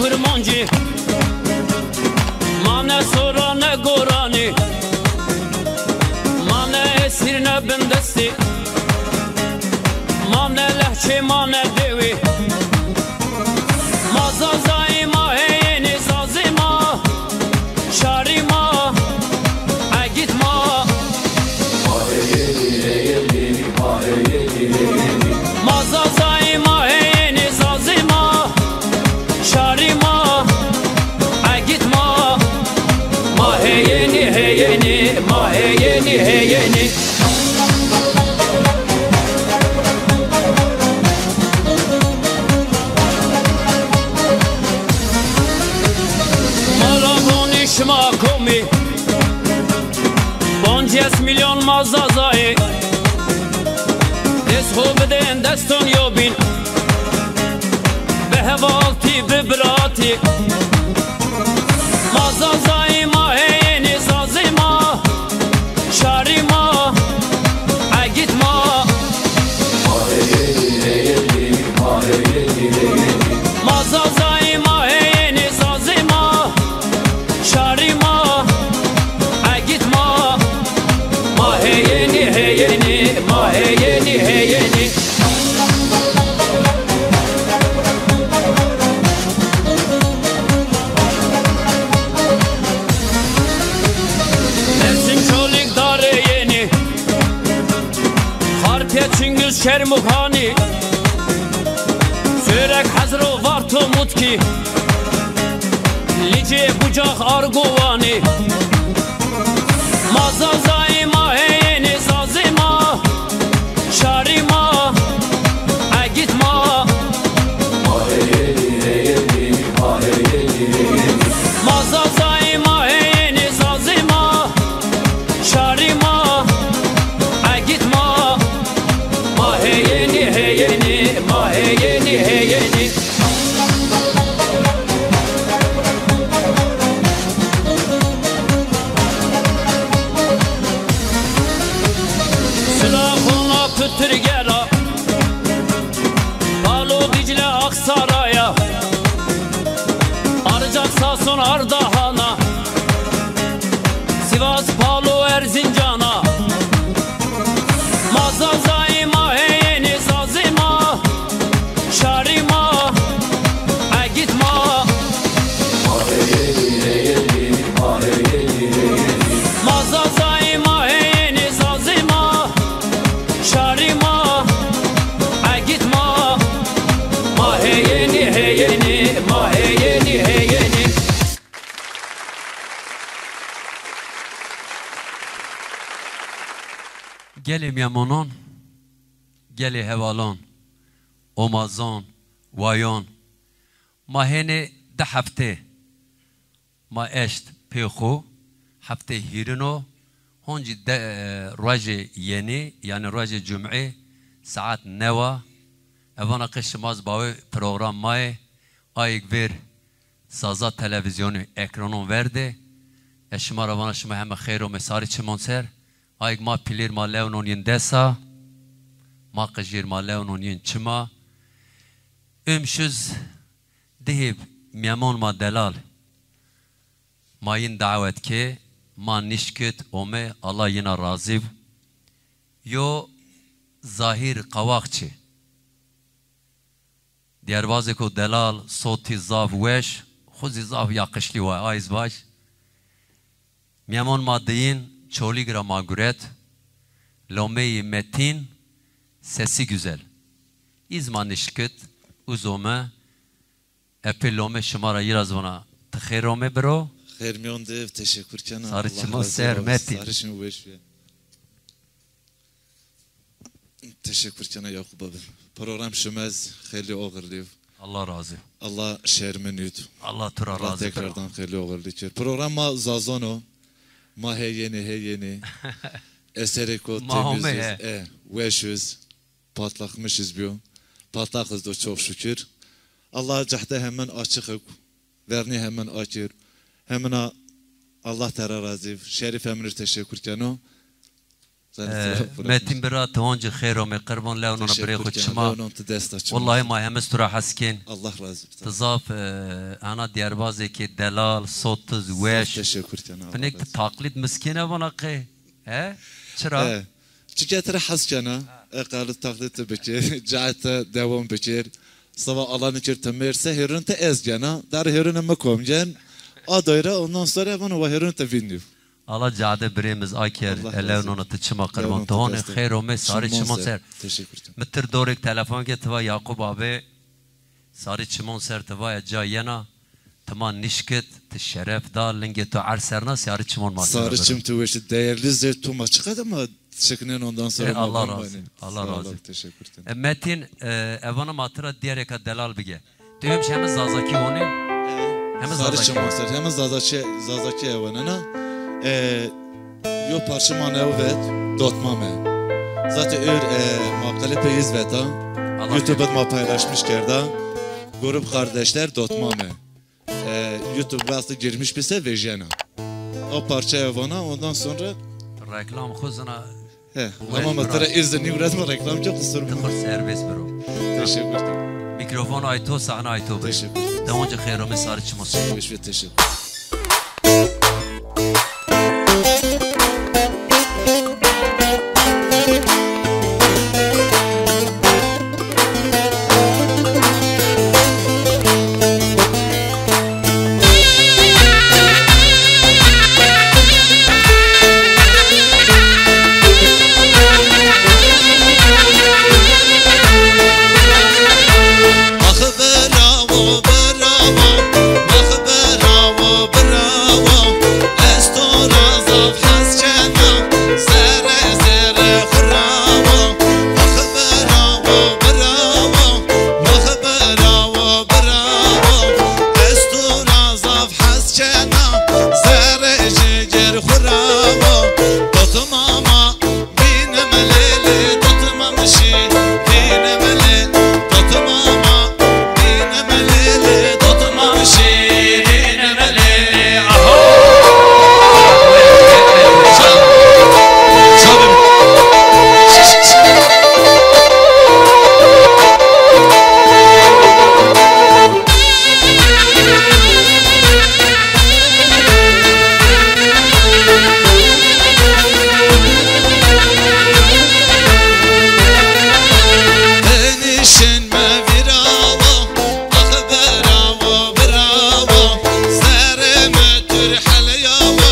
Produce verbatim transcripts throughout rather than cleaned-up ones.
Kurmancî, ma ne sora ne goranî, ma ne esîr ne bindestî, ma ne lehçe ma ne dewî. Ma Zazayî, ma heyênî, Zazê ma, şarî ma, egît ma. Ma Zazayî, ma heyênî, Zazê ma, şarî ma, egît ma. Ma heyênî, heyênî, ma heyênî, heyênî. Ma ra vonî şima komî, poncês milyon ma Zazayî. Dest xo bidên deston yobîn, bi hevaltî, bi biratî. Ma Zazayî, ma heyênî, Zazê ma, şarî ma, egît ma. Ma Zazayî, ma heyênî, Zazê ma, şarî ma, egît ma. Ma heyênî, heyênî, ma heyênî, heyênî. Mersin, Çolîg, Darê Yenî, Xarpêt, Çingîz, Çermûxanî, Sêwreg, Hezro, Varto, Mutkî, Licê, Bucax, Arguwanî. Ma Zazayî, ma heyênî, Zazê ma, şarî ma, egît ma. Ma Zazayî, ma heyênî, Zazê ma, şarî ma, egît ma. Ma heyênî, heyênî, ma heyênî, heyênî. Sila xona pitirgera, Palo, Dîcle, Aksaraya, Arcak, Sason, Ardahana, Sivas, Palo, Erzincana. Ma Zazayî, ma heyênî, Zazê ma, şarî ma, egît ma. Ma Zazayî, ma heyênî, Zazê ma, şarî ma, egît ma. Ma heyênî, heyênî, ma heyênî, heyênî. Gelê mîyemonon, gelê hevalon, omazon, wayon, ma hênê di hefte ma eşt pê xo, heftê hîrin o, honcî de, e, rojê yenî, yanî rojê cumê, saet new a. Evana qe şima zî bawê program ma yê, ayêk vêr Zaza Televîzyonî ekranon ver de. Ez şima ra vana şima heme xeyr omê sarê çimon ser. Ayêk ma pîlêr ma lewnon yin desa, ma qijêr ma lewnon yin çima. Üm şuz dihê mîyemon ma delal. Ma yin dawet ke, ma nişkit, ome, Allah yina razî b. Yo Zahîr Qawaqçî. Dîyerbazêko delal, sotî zaf weş, xwu zî zaf yaqişlî wa, ay zî vaj. Mîyemon ma diyin, Çolîg ra ma guret. Lomeyî metîn, sesî güzel. Îz ma nişkit, uz ome. Epê lome şima ra yî ra zî vona. Ti xêr ome biro. Xêr mîyon de, teşekkür kena. Sarê çimo ser metî. Sarê çimo weş be. Teşekkür kena Yakup abi. Program şima zî xeylê oxirlî b. Allah razî. Allah şermin yut. Allah tu ra razî. Tekrardan xeylê oxirlî kir. Program ma Zazon o. Ma hê yenî, hê yenî. Eserêko temiz, e, weş iz. Patlakmış iz biyo. Patlak iz do çok şükür. Allah cehde hemen açık ek. Verni hemen akir. Hemina Allah tera razî. Şerîf hemin ir teşekkür keno. Sen de Ee, selam bırakmış. Metin bira, ti honci xeyr omê, qirban lew nona birê xo çima. Teşekkür ederim. Lew non ti desta çima. Wellahî ma hem ez tu ra hes kên. Allah razı olsun. Ti zaf, e, ana diyarbazêkê delal, sotiz, weş. Zaf teşekkür ken, Allah razı olsun. Binêk ti taqlîd miskêne vana qey. He? Çira? He. Çike ti ra hes kena. E, qalî taqlîd ti bikir. Caet ti dewam bikir. Seba Allah nikir ti mêr se hêrun ti ez gena. Dar hêrun mi kom gen. A doyra ondan sonra vana wa hêrun ti vînî. Allah cade birêmiz aker, Allah razı olsun. Elew nona ti çima qirban. Ti honê xeyr omê, sarê çimon ser. Teşekkür ederim. Mi tir dorêk telefon ke ti va Yakup abi, sarê çimon ser ti va ya ca yena, ti ma nişkit, ti şeref da, lingê to erd ser na, sarê çimon ma ser. Sarê çim tu weşi, değerli zê tu ma çıkad ama şiknên ondan sonra. E, Allah razı olsun. Allah razı olsun. Sağ ol, teşekkür ederim. E, Metin, e, evana ma ti ra diyerêka delal bige. Tu hem şi hem Zazakî honî? Hem Zazakî. Sarê çimon ser, hem Zazakî, Zazakî ewanena. E, yo parça ma newe vet, Dotmame. Zaten ör, e, ma klîpê iz veta. YouTube ma paylaşmış kerda. Grup Kardeşler Dotmame. E, YouTube aslında girmiş bise vejena. O parça evana, ondan sonra reklam xo zina. He, ama ma ti ra îzin nîwrad, ma reklam ke, qusur bima. Ti xo serbest biro. Teşekkür ederim. Mikrofon ay to, sahne ay to biro. Teşekkür ederim. Ti honci xeyr omê, sarê çimon ser. Teşekkür, teşekkür. Ax bravo, bravo, ax bravo, bravo. Ez to ra zaf hes kena, zerrê zerrê xo ra wo. Ax bravo, bravo, ax bravo, bravo. Ez to ra zaf hes kena, zerrê ciger xo ra wo. Dotmama, dînim lêlê, dotmam şîrînim lê, dotmama, dînim lêlê, dotmam şîrînim lê. Aho! Enişinme virawo, ax bravo, bravo. Zerrê mi tur helyawo,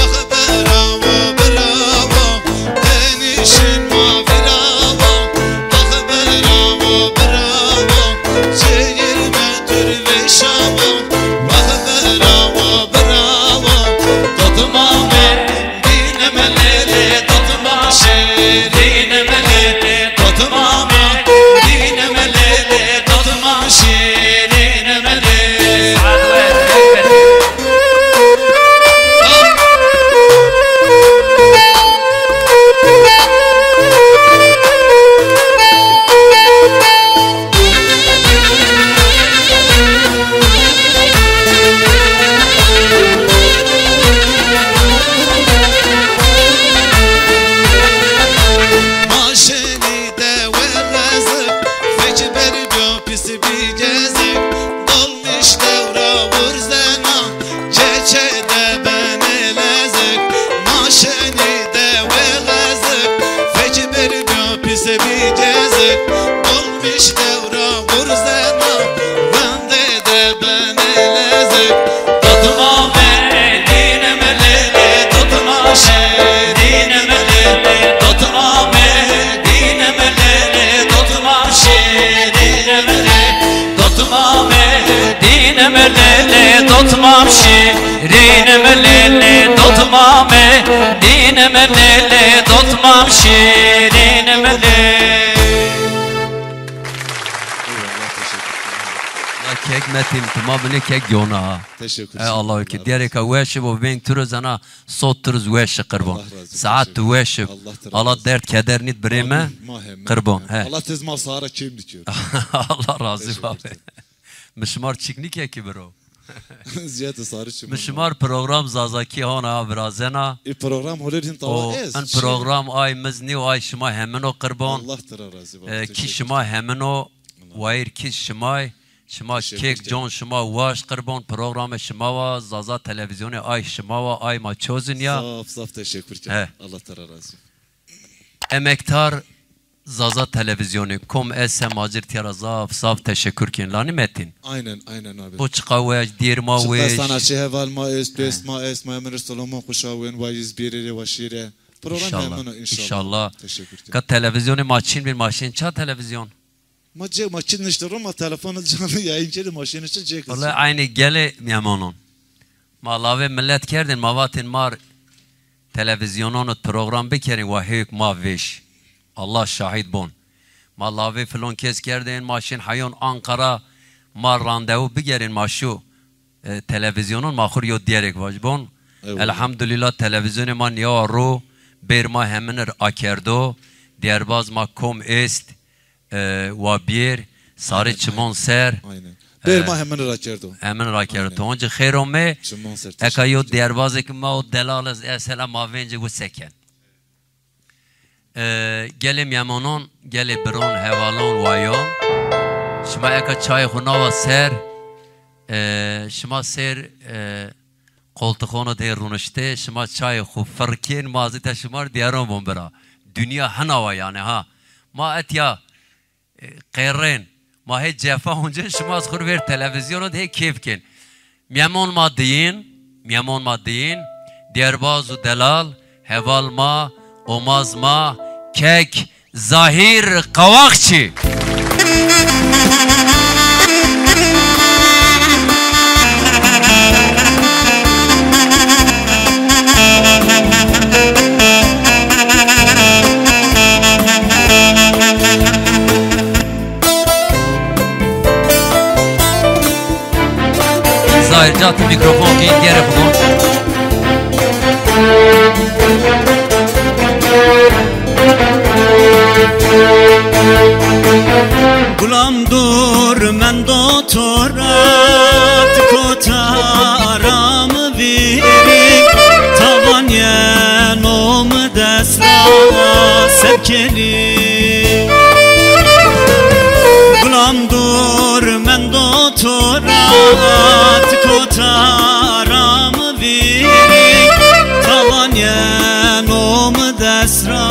ax bravo, bravo. Enişinme virawo, ax bravo, bravo. Çeyirme tur veşawo, ax bravo, bravo. Dotmame, dînim lêlê, dotmam şîrînim lê. Dotmame, dînim lêlê, dotmam şîrînim lê. Ma şenî dewe rezik, fek ber bîyo pîs bî gezik, dolmîş dew ra wurzena, keçe de benê lezik. Ma şenî dewe rezik, fek ber bîyo pîs bî gezik, dolmîş dew ra wurzena, vende de benê lezik. Dotmame, dînim lêlê, dotmam şîrînim lê. Dotmame, dînim lêlê, dotmam şîrînim lê. Dotmame, dînim lêlê, dotmam şîrînim lêlê. Dotmame, dînim lêlê, dotmam şîrînim lê. Eyvallah, teşekkür ederim. La kek Metin, ti ma binê kek yona ha. Teşekkür ederim. E, Allah ki diyerêka weşi bo, veng tu ro zana, sot tu ro weşi qirban. Allah razı olsun. Saat tu weşi. Allah razı olsun. Allah dert keder nît birê mi. Amin. Ma hem. Qirban, he. Allah tez ma sara kêm dikir. Allah razı olsun abi. Teşekkür ederim. Mi şima r çik nîke ki biro. Ziyade sarı çiman. Mi şimar program Zazakî hona virazena. E, program holêr hin tawa est. En program ay mi zî nîyo, ay şima hemin o qirban. Allah tira razî ba. E, kî şima hemin o, wayîr kî şimay. Şima kêk can şima waşt qirban, programê şima wa, Zaza Televîzyonê ay şima wa, ay ma çozin ya. Zaf zaf teşekkür ken. He. Allah tira razî. Emektar Zaza Televîzyonî, kom ez semacir tîya ra zaf zaf teşekkür kên. La nî Metîn? Aynen, aynen abi. Bo çiqa weş, dêr ma weş. Çiqa sanatçı heval ma est, dost ma est, ma emir Solomon Kuşawên, wa Îzbîrî rê, wa şîre. Program hemen o, inşallah. Teşekkür kên. Ka televîzyonê ma çin bin, ma şên ça televîzyon? Ma cê, ma çi nişte ro, ma telefonu canlı yayın kerdî, ma şênê çi cê. Wele aynî gelê mîyamonon. Ma lavê milet kerdên, ma vatên mar televîzyonon id program bikerên, wa hêk ma vêş. Allah şahid bon. Ma lavê filon kes kerdên, ma şên heyon Ankara, ma randevu bigerên, ma şû, e, televîzyonon, ma xwu rê yo dêrêk vaj bon. Eyvallah. Elhamdulîllah, televîzyonê ma nîyawa ro, bêr ma hemin ir akerdo, dêrbaz ma kom est, e, wa bîr, sarê çimon ser. Aynen. Bêr ma hemin ra kerdo. Hemin ra kerdo. Aynen. To oncî xêr omê. Çimon ser. Eka yo dêrbazêk ma o delal ez, ez hela ma vêncî wi se ken. E, gelê mîyamonon, gelê biron, hevalon, wayon. Şima eka çayê xwu nawa ser, e, şima sêr, e, qoltixon id hê rûniştê, şima çayê xwu firr kên, ma zî te şima rê dîyaron bon bira. Dinya hina wa yanî ha. Ma etya, e, qerrên, ma hê cefa oncên, şima zî xwu rê ver televîzyon id hê kêf kên. Mîyamon ma diyin, mîyamon ma diyin, dêrbaz û delal, heval ma, omaz ma, kek, Zahîr Qawaqçî. Zahîr ca, ti mîkrofon gîn, gere xwu. Gulam dûr mendo to ra, ti kota ra mi vîrî, tawan yeno mi dest ra se bikerî. Gulam dûr mendo to ra, ti kota ra mi vîrî, tawan yeno mi dest ra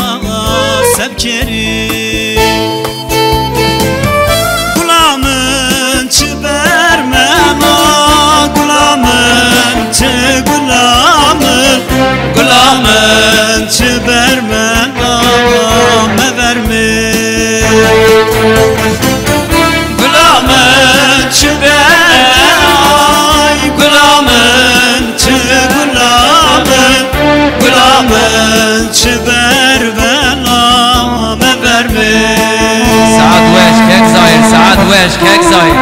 se bikerî. Gula min çi bermena, gula min çi, gula min, gula min çi bermena, meverme. Gula min çi ber, ay, gula min çi, gula min, gula min çi ber bela, meverme. Saet weş kek Zahîr, saet weş kek Zahîr.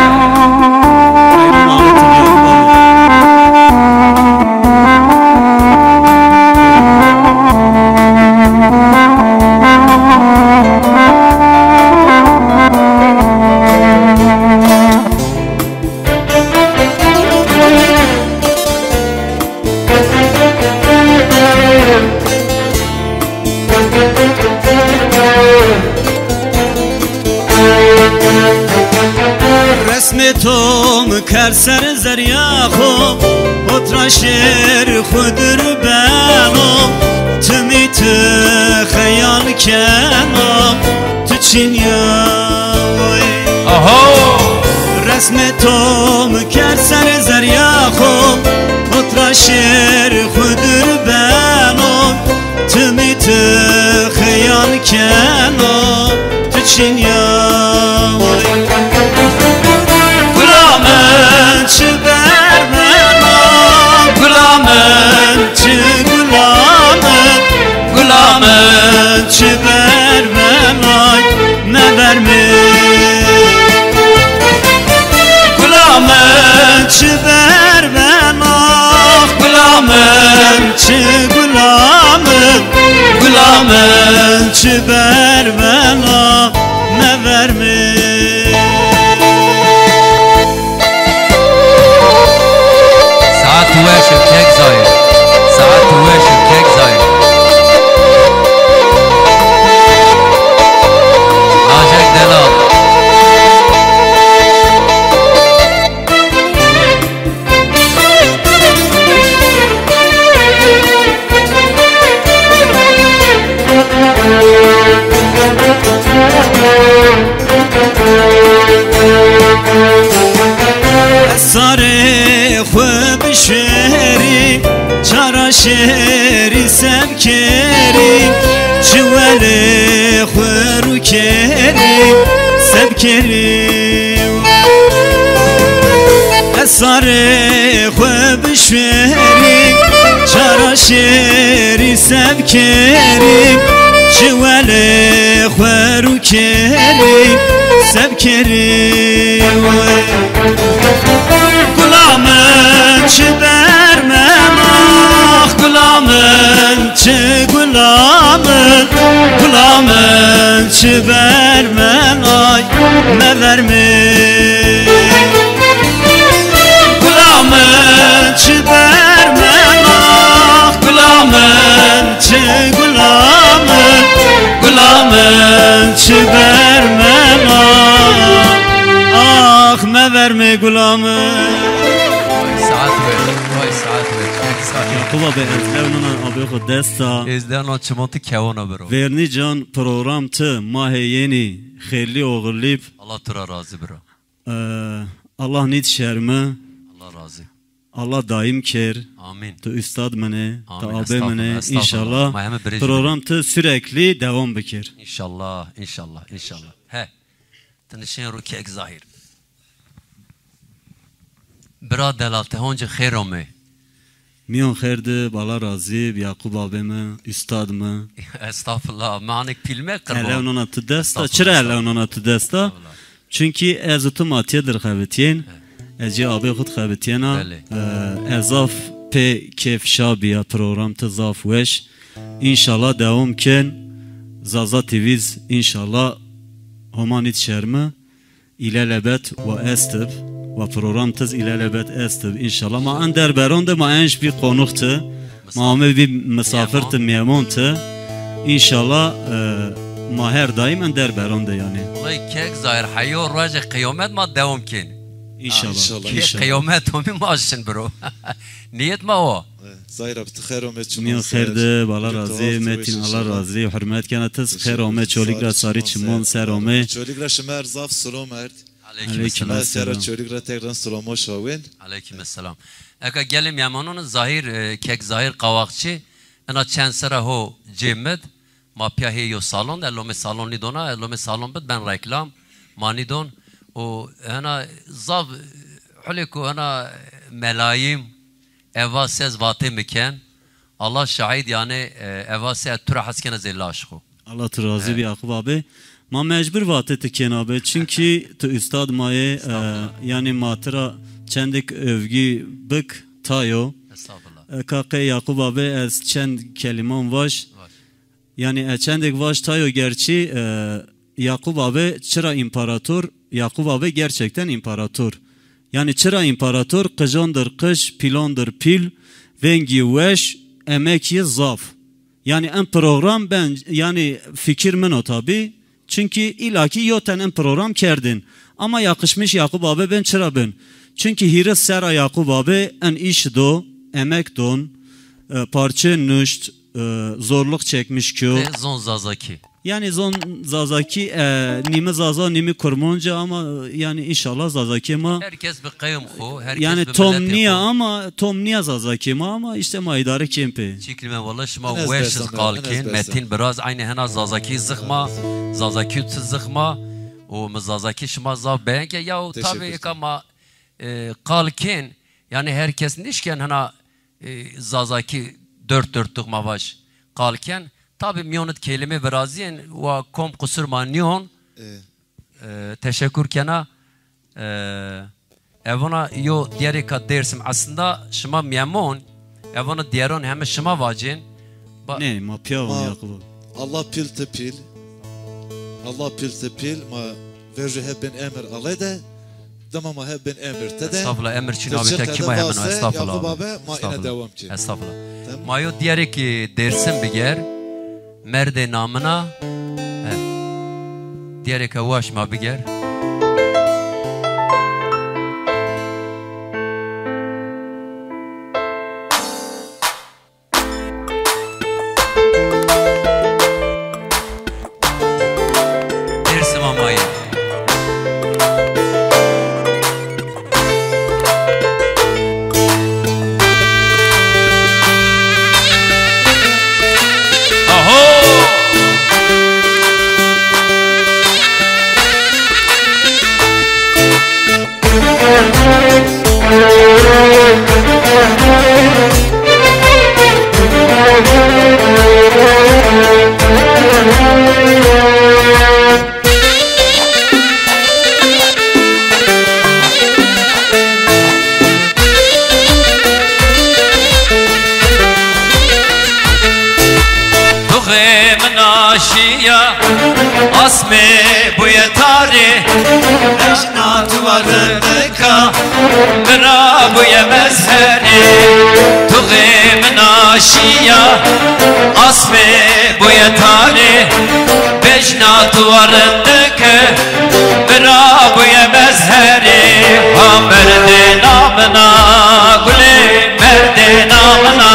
Resmê to mi kerd ser zerrîya xo, hot ra şêr xwu dir beno, timî ti xeyal keno, tu çin ya. Aho! Resmê to mi kerd ser zerrîya xo, hot ra şêr xwu dir beno, timî ti xeyal keno, tu çin ya. Gula min çi bermena, gula min çi, gula min, gula min çi bermenay, meverme. Gula min çi bermena, gula min çi, gula min, gula min çi bermena, meverme. Şêrî sebkerî, çiwelê xwu rû kerî, sebkerî. Ez sarê xwu bişwerî, çara şêrî sebkerî, çiwelê xwu rû kerî, sebkerî. Gula min çi bermen ax, gula min çi, gula min, gula min çi bermen ay, mevermi. Gula min çi bermen ax, gula min çi, gula min, gula min çi bermen ax, ax mevermi gula min. Vay saet we, vay saet we. Kek Zahîr. Yaqûb abi, ez lew nana abê xwu desta. Ez lew nana çimon ti kewona biro. Vernî can, program ti mahê yenî xêrlî oxirlîb. Allah tu ra razî biro. Ee, Allah nît şermi. Allah razî. Allah daîm ker. Amîn. Tu üstad min ê, tu abê min ê. Amîn. Estağfurullah, estağfurullah. Înşallah program tu sürekli devam bikir. Înşallah, înşallah, înşallah. He. Ti nişên ro kek Zahîr. Bira delal, ti honc xêr omê. Mîyon xêr di, bala razî bi, Yaqûb abê mi, ustad mi. Estağfurullah, mi anik pîl me qirban. Elew nana tu desta, çira elew nana tu desta? Estağfurullah. Çunkî ez û tu ma tiye dir xebitîyên. He. Ez jî abê xwu di xebitîyena. Belê. E, ez zaf pê kêf şa bîya, program ti zaf weş. Înşallah dewam ken. Zaza T V z înşallah Homa nît şermi. Îlelebet wa estib, wa program tiz îlelebet estib. Înşallah ma en derberon de ma en jî bî qonux ti. Ma ame bî misafir ti, mîyemon ti. Înşallah, e, ma her daîm en derberon de yanî. Wellay kek Zahîr, heyo rojê qîyamet ma dewam kên. Înşallah. Înşallah. Kê qîyamet omî ma şin biro. Nîyet ma o. Zahîr abi, ti xêr ome çimon ser. Mîyon xêr di, bala razî, Metin, Allah razî, hurmet kena, tiz xêr ome, Çolîg ra sarî çimon ser ome. Çolîg ra şima her zaf silom erd. Aleyküm selam. Sera Çolîg ra tekrar silom şawên. Aleyküm selam. Eka gelê mîyemanon Zahîr, e, kek Zahîr Qawaqçî, ena çend sera ho cê mi d, ma pîya hê yo salon, ez lomê salon nîdona, ez lomê salon bid ben reklam, ma nîdon. Û hena zaf, hulê ku hena melayîm, eva se ez vatê mi ken. Allah şahîd yanî, e, eva se ez tu ra hes kena zê laş xwu. Allah tu razî bi Yaqûb abi. Ma mecbur vatê ti kên abi. Çunkî tu ustad ma yê, e, yanî ma ti ra çendêk övgü bik tayo. Estağfurullah. Eka qey Yaqûb abi ez çend keliman vaj. Vaj. Yanî ez çendêk vaj tayo gerçî, e, Yaqûb abi çira împarator? Yaqûb abi gerçekten împarator. Yanî çira împarator? Qijondir qij, pîlondir pîl, vengî weş, emekî zaf. Yanî en program ben, yanî fikir min o tabî. Çunkî îlakî yoten en program kerdin. Ama yakışmış Yaqûb abi ben çira bin? Çunkî hîris sera Yaqûb abi en îş do, emek don, e, parçe nuşt, e, zorluk çekmiş kyo. Te zon Zazakî. Yanî zon Zazakî, e, nîmi Zaza, nîmi Kurmanca ama, e, yanî înşallah Zazakî ma. Herkes bi qewm xo, herkes yanî bi tom miletê nîya xo. Ama, tom nîya Zazakî ma ama îşte ma îdare kên pê. Çîklîme wela şima weş iz qal kên, Metin biraz eynî hena Zazakî zixma, Zazakî tu zixma, û mi Zazakî şima zaf beyen ke ya û tabî eka ma, e, qal kên, yanî herkes nişken hena e, Zazakî dört dörtlük ma vaj qal ken. Tabî mîyon id kelîme virazîyên, wa kom qusur ma nîyon. E, teşekkür kena. E, evona yo diyarêka Dêrsim. Aslında şima mîyemon, evona diyaron heme şima vacên. Nê, ma pîya von Yaqûb. Allah pîl ti pîl. Allah pîl ti pîl. Ma Vercu hep bin emir ale de, dima ma hep bin emir te de. Estağfurullah, emir çin abi te kî ma hemen o, estağfurullah abi. Yaqûb abi, ma îne dewam kî. Estağfurullah. Tamam. Ma yo diyarêkî Dêrsim biger, Merdê Namina, he. Diyarêka waş ma biger. Dêrsim a ma yê. Asmê buye tarê, ejna tu va rindika, mi ra buye mezherê. Tuxê min a şîya, asmê buye tarê, bejna tu va rindike, mi ra buye mezherê. Ha merdêna min a, gulê merdêna min a.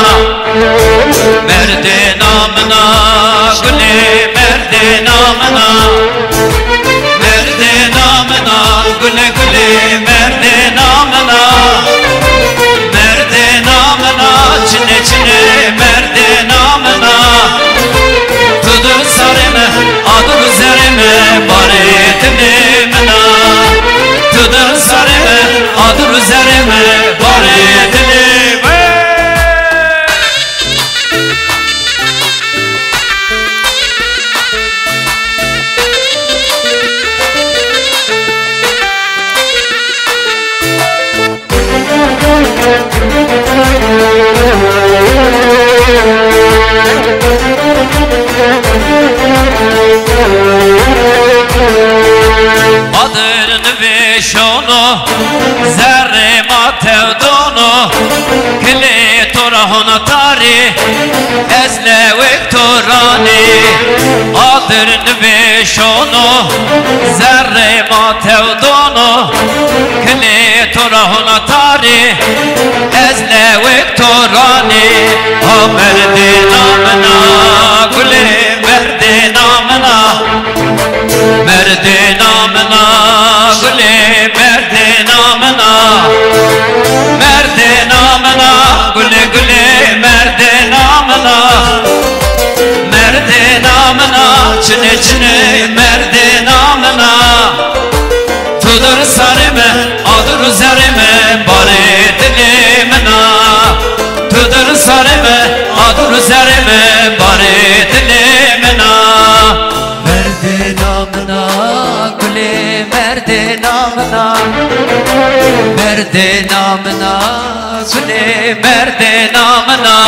Merdêna min a, gulê merdêna min a. Merdêna min a, gulê gulê merdêna min a. Merdêna min a, çinê çinê merdêna min a. Tu dir sarê mi, adir û zerê mi, barê dilê min a. Tu dir sarê mi, adir û zerê mi, barê dilê mi. Adir nivêşono, zerrê ma tewdono, kilê to ra hona tarî, ez lewêk to ranî. Adir nivêşono, zerrê ma tewdono, kilê to ra hona tarî, ez lewêk to ranî. Ha merdêna min a, gulê merdêna min a. Merdêna min a, gulê merdêna min a. Merdêna min a, gulê gulê merdêna min a. Merdêna min a, çinê çinê merdêna min a. Tu dir sarê mi, adir û zerê mi, barê dilê min a. Tu dir sarê mi, adir û zerê mi, barê dilê min a. Merdêna min a, gulê merdêna min a. Merdêna min a, gulê merdêna min a.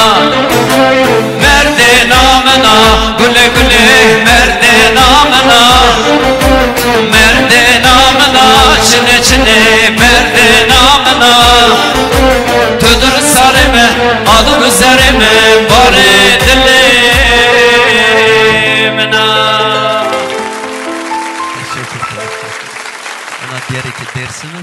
Merdêna min a, gulê gulê merdêna min a. Merdêna min a, çinê çinê merdêna min a. Tu dir sarê mi, adir û zerê mi, barê dilê min a. Teşekkür ederim. Ana diyereki dersini.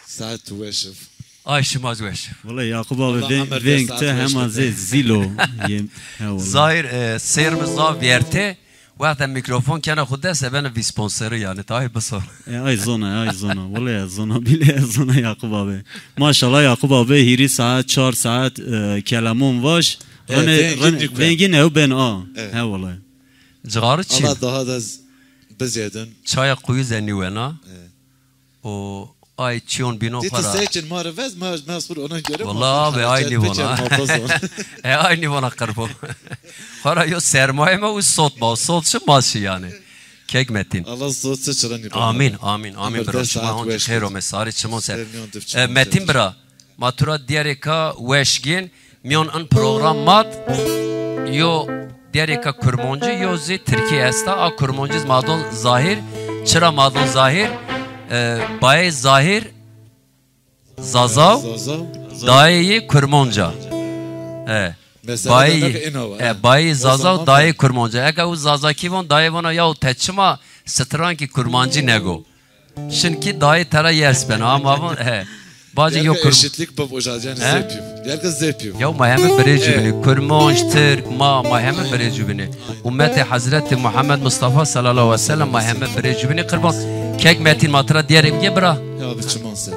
Saet weş ib. Ay şima zî weş. Wele Yakup abi, veng te hema zê zîl o. He wele. Zahir, e, sêr mi zaf vîyerte. Wexta mîkrofon kena xwu dest, e bena vîsponseri yanî. Tahir, bisor. E, ay zona, ay zona. Wele zona, bîle zona Yakup abi. Maşallah Yakup abi, hîrî saet, çar saet, e, kelamon vaj. E, rene, vengî ren-, nîkwe. Vengî new ben a. E. He wele. Cixarî çin. Allah daha da z-, bizêdin. Çaya quyu ze nîwena. E. O ay çiyon bîno xora. Dîti seçin ma rê vez, ma, ma sur ona göre. Wala abi, aynî vona. E, aynî vona qirbo. Xora yo sermaye ma u sot ma, sot şi ma şi yanî. Kek Metin. Allah sot şi çira nî. Amin, amin, amin bira. Şima hon xeyr ome, sarî çimon ser. E, Metin bira. Ma tu ra diyarêka weş gên, mîyon in program mat, yo diyarêka kurmoncî, yo zî tirkî esta. A kurmoncî zî ma don Zahir. Çira ma don Zahir? E, bayê Zahir, Zazaw, dayê yê kurmonca. E, bayê, e, bayê Zazaw, dayê kurmonca. Eke u Zazakî von, dayê vona, yaw te çima strankî kurmancî nego? Şinkî dayê tera yers bena, ama von, he. Bacî yo kurm-, eşitlik bib uca, yanî zê pîv. Herkes zê pîv. Ya ma heme birê cubinî. Kurmanc, tirk, ma, ma heme birê cubinî. Ummetê Hezretî Muhammed Mustafa sallallahu aleyhi ve sellem, ma heme birê cubinî. Qirban. Kek Metin, ma tira diyerê bigê bira. Ya bi çiman ser.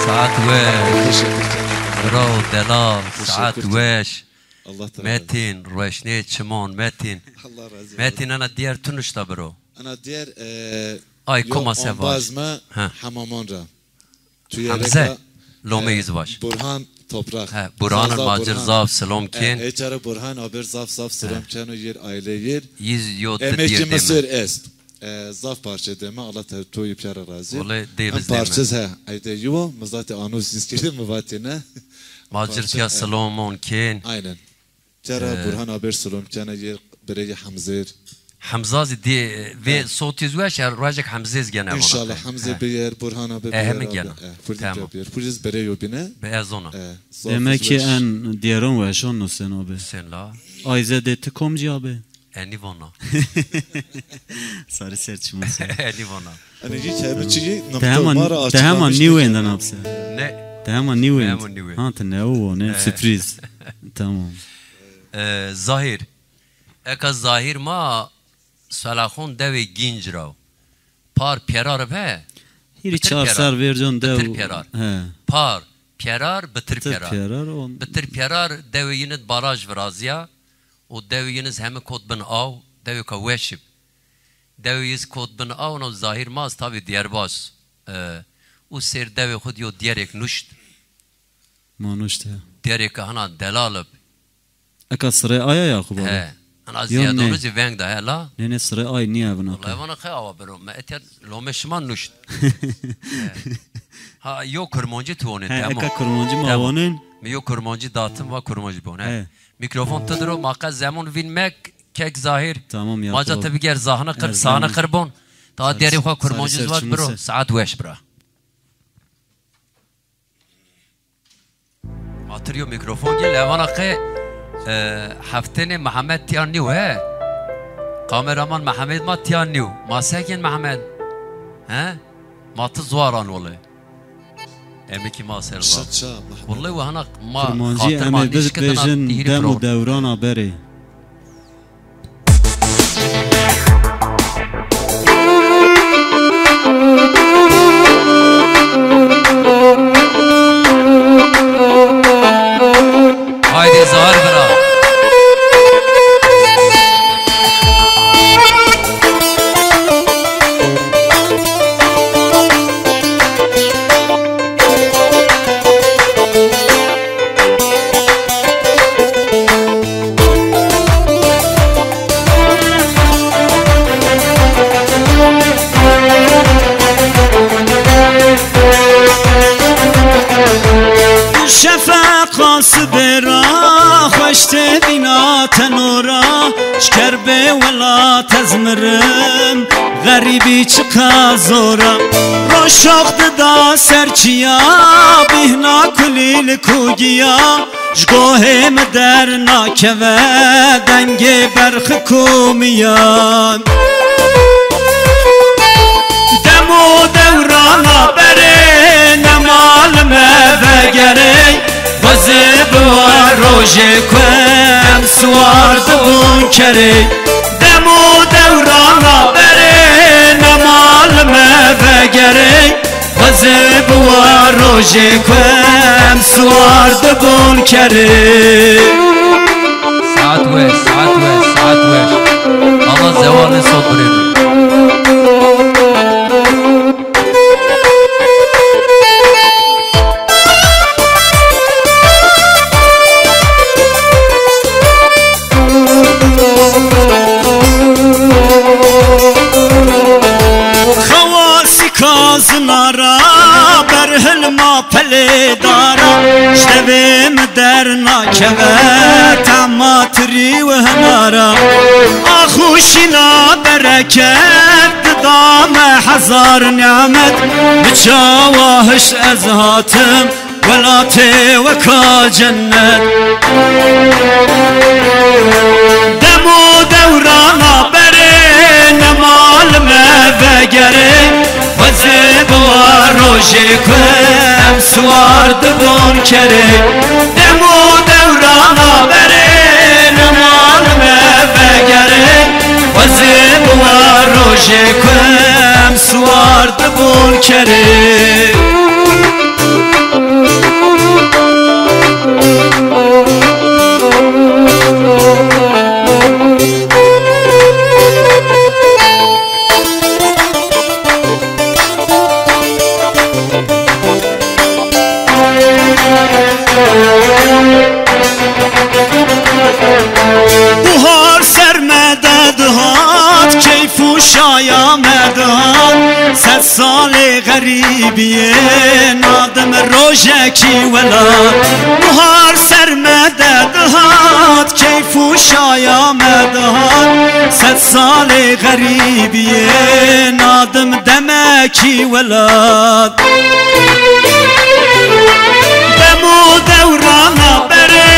Saet weş. Bravo delal. Saet weş. Allah te razı olsun. Metin, roşnê çimon, Metin. Allah razı olsun. Metin, ana diğer tunuşta bro. Ana diğer, e, ay, yo, koma se ombaz vaş. Ma ha. Hamamon ra. Hamze, lomê, e, yüz baş. Burhan Toprak. He, Burhan'ın Macir Burhan. Zaf selam ken. E, e, cara Burhan aber zaf zaf selam keno yer aile yer. Yüz yo. Emekçi Mısır est. E, zaf parçe deme, Allah te toyu piyara razı. Wele dê biz deme. Parçez he, ayde yuvo, mı zaten anons iskili mı vatine. Macir tiya selamon ken. Aynen. Cara, e, Burhan aber selam kena yer bireyê Hemzêr. Hemza zî dê, e, vê sotîz weş, e, rojek Hemzêz gene vana. İnşallah Hemzê biyer, Burhan abi biyer. E, hemi gena. Tamam. Biyer. Puriz bere yo bine. Be ez ona. E, demek ki en dieron weşon no sen abi. Sen la. Ayze de ti komci abi. Eni vana. Sarı ser çimon ser. Eni vana. Hani hiç hebe çiği. Te hema, te hema nî wênden apse. Ne? Te hema nî wênd. Te hema nî wênd. Ha, te ne o, ne sürpriz. Tamam. E, Zahir. Eka Zahir ma Salaxon dewê Gînc ra. Par Pyerar be. Hîrî çar ser vercon dew. Bitir Pyerar. He. Par Pyerar, Bitir Pyerar. Bitir Pyerar, on- Bitir Pyerar dewê yinid baraj viraziya. O dewê yiniz hemi kot bin aw, dewê ka weşib. Dewê yiz kot bin aw, no Zahir Maz tabi Diyarbaz. E, u ser dewê xud yo diyerek nuşt. Ma nuşt ya. Diyerek hana delalib. Eka sırê aya Yakup abi. He. Ana ziyadonu zî veng da he la. Ne ne sırê ay niye buna. Vallahi vana qey awa biro. Me etya lome şima nuşt. He. Ha, yo kurmancî tu onin, he, tamam. Eka kurmancî ma onin. Mi yo kurmancî datim va kurmancî bon, he. He. Mikrofon tu diro, ma qe zemon vîn mek, kek Zahir. Tamam ya. Maca te biger zahne qir, sahne qir bon. Ta derî xo kurmancî zvat biro, saet weş bira. Matir yo mikrofon gel, evana qe, e, heftenê Mehmet tiya niyo he. Kameraman Mehmet ma tiya niyo. Ma sekin Mehmet. He? Ma ti zuaran wele. Emekî ma ser zaf. Şaça, Mehmet. Wele wehana ma kurmancî xatir ma eme biz nişkitena bejin tihîrî dem û program. Dewran a berê. Haydi Zahir bira. Sibê ra xweş tê vîna tenora, şker bê welat ez mirim, xerîbî çiqa zora. Roşox dida ser çiya, bîhna kulîlik û giya, ji gohê mi dernakeve dengê berxik û miyan. Dem û dewrana berê, ne mal me vegerê, xwezê biwa rojê ku em siwar dibûn kerê. Dem û dewrana berê, ne mal me vegerê, xwezê biwa rojê ku em siwar dibûn kerê. Saet weş, saet weş, saet weş. Allah zewalê sot birê mi. Xewasî kazina ra, berhilma pelê dara, ji devê mi dernakeve, tema tirî û hinara. Ax û şîna bereket, dida me hezar nîmet, bi çawa hişt ez hatim, welatê weka cennet. Dem û dewrana berê, ne mal me vegerê, xwezê biwa rojê ku em siwar dibûn kerê. Dem û dewrana berê, ne mal me vegerê, xwezê biwa rojê ku em siwar dibûn kerê. Buhar ser me de dihat, keyf û şaya me dihat. Sed salê xerîbiyê, nadim rojekî welat. Buhar ser me de dihat, keyf û şaya me dihat. Sed salê xerîbiyê, nadim demekî welat. Dem û dewrana berê,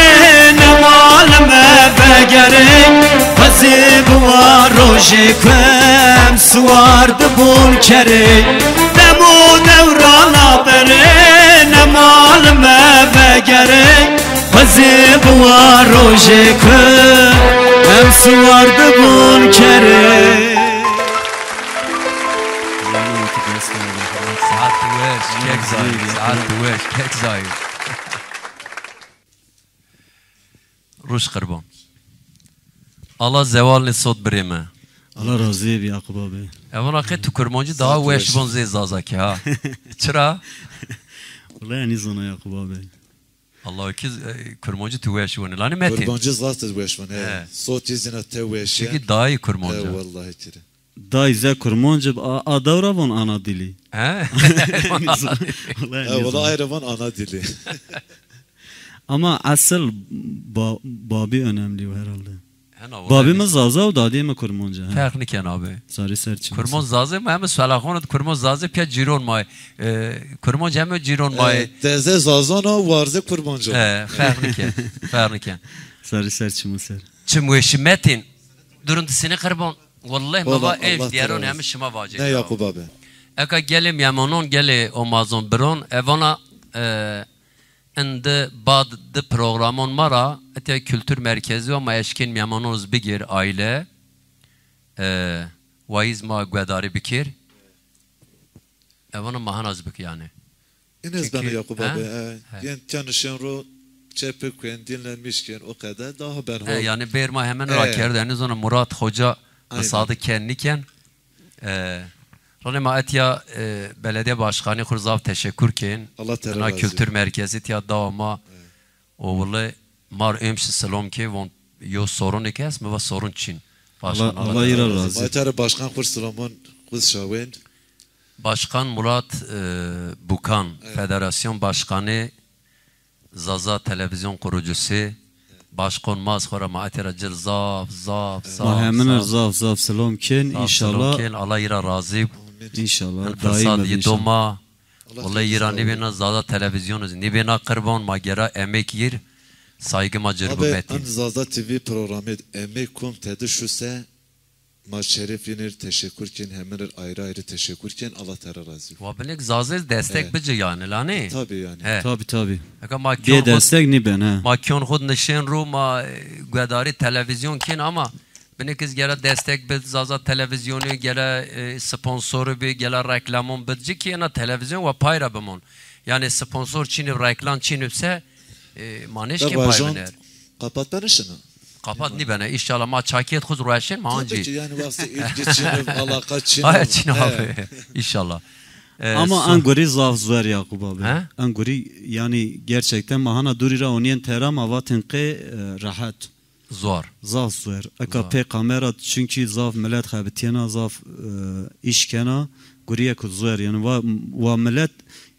ne mal me vegerê, xwezê biwa rojê ku em siwar dibûn kerê. Dem û dewrana berê, ne mal me vegerê, xwezê biwa rojê ku em siwar dibûn kerê. Saet weş, kek zayî, saet weş, kek zayî. Roj qirban. Allah zewalnê sot birê mi. Allah razî bî Yakup abi. Evana qey tu kurmancî daha weş von zê zazakî ha. Çira? Wele nîzana Yakup abi. Allah ki, e, kurmancî tu weş vonî. Lanî Metin. Kurmancî zaf tu weş vonî. He. Sotî zîna te weş. Çünkü daha iyi kurmancî. He, wellahî kire. Dayî ze kurmancî bi, a, a dewra von ana dilî. He? Wele ayre von ana dilî. Ama esil ba-, babî önemli herhalde. Hena, babî mi zaza û dadîyê mi kurmanc e, he. Ferq nîken abi. Sarî ser çim. Kurmanc zazê mi hem selaxon û kurmanc zazê piya cîron ma. E, kurmanc hem cîron ma. E, deze zazon o, warze kurmanc o. E, ferq nîken. Ferq nîken. Sarî ser çim ser. Çim weşî Metin. Durun di sini qirban. Wallahi mi va êş dîyeron hem şima vacê. Ne Yakup abi. Eka gelê mîyemanon, gelê omazon biron, evana, e, Indi bad di programon ma ra, etya Kültür Merkezi wa ma eşkên mîyemanon iz bigêr aîle, e, wayîz ma guedarî bikêr. Evana ma hena iz bik yanî. În ez beno Yakup abi, e, yên tiya nişên ro çepik kuen, dinlenmiş kên, o qede daha ben. E, yanî bêr ma hemen ra kerd, yanî zona Murat Hoca misade ken nîken. E, ronê ma etya, e, belediye başkanî xwu zaf teşekkür kên. Allah te ra razî. Kültür merkezi tiya dawa ma. O wile mar êmşi selom kê, von yo sorunê ke est, mi va sorun çin. Başkan Allah, Allah îra razî. Ma etya ra başkan xwu selomon xwu şawên. Başkan Murat, e, Bukan, federasyon başkanı. Zaza Televizyon kurucusu, başkan ma ez xo ra ma etê ra cir zaf, zaf, zaf, Ma hemin ir zaf. zaf zaf silom kên, Zaf silom înşallah. kên, Allah î ra razî. Înşallah, Hin daîm firsat ib, yî înşallah. doma. Allah Wellahî yî ra razî nîbêna Zaza Televizyon iz nîbêna qirban, ma gera emêk yîr, saygî ma cir Abi, bimêtî. En Zaza T V programî emêk kom tedi şu se, ma şeref yîn ir teşekkür kên, hemin ir ayrı ayrı teşekkür kên, Allah tera razî. Wa binik Zazez destek He. bici yanî, la nê? Tabii yani. He. Tabii, tabii. Eka ma Bê kyon xud, destek nîben, he. ma kyon xud nişên ro, ma, e, guedarî televîzyon kên ama binik iz gere destek bid, Zaza Televizyonu gere, e, sponsoru bi, gere reklamon bid. Ci ki ena televizyon wa pay ra bimon. Yani sponsor çînib, reklam çînib se, e, ma nêşkên pay biner. Kapat benişin. Kapat nîbene. Înşallah ma çakiyet xuz rueşên ma ancî. Tabii ki yani wextê ilgi çînib, alaka çînib. Aya çîn abi. Înşallah. E, Ama son- en gurî zaf zuer Yakup abi. He? En gurî yani gerçekten ma hana dûrî ra onîyen tera ma vatin qê, e, rehet. Zor. Zaf zor. Eka Zor. pê kamera, çünkü zaf millet xebitiyena, zaf, e, iş kena, guriye ku zor. Yani wa, wa millet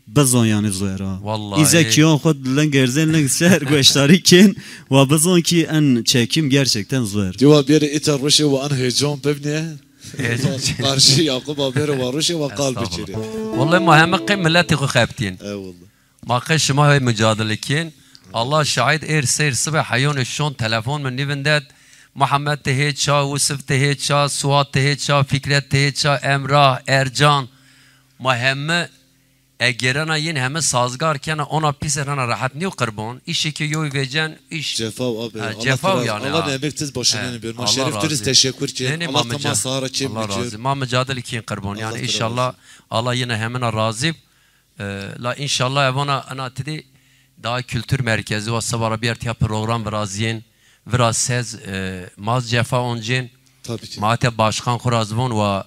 bizon yani zor ha. Vallahi. İze kiyon xud ling erzên ling ser goştarî kên, wa bizon ki en çekim gerçekten zor. Diwa bêrê îta ruşê wa en heyecan bibnê. Heyecan. Karşı Yakup abêrê wa ruşê wa qal Estağfurullah. bikirê. Vallahi ma heme qey milletê xu xebitiyên. Eyvallah. Ma qey şima hey mücadele kên. Allah şahid, êr seyr sibe heyonê şon telefon mi nîvindet. Muhammed ti hê ça, Usif ti hê ça, Suat ti hê ça, Fikret ti hê ça, Emrah, Ercan. Ma heme egerena yin heme sazgar kena, ona pîser hena rehet nîyo qirbon. Îşê ke yoy vecen, îş Cefa abi. Ha, Allah cefa biraz, yani Allah ha. ne emek tiz başına He, ne bir. Ma Allah şerif razı. tiriz teşekkür kên. Ne, ne, Allah ma tamam müca-, sahara kên Allah bikir. razı. Ma mücadele kên qirbon. Allah Yani tira inşallah razı. Allah yine hemina razı. E, la înşallah evana ena ti dî daha kültür merkezi wa seba ra bîyer tiya program virazîyên, viraz sez, e, maz cefa oncên. Tabii ki. Ma ete başkan xu ra zî von wa,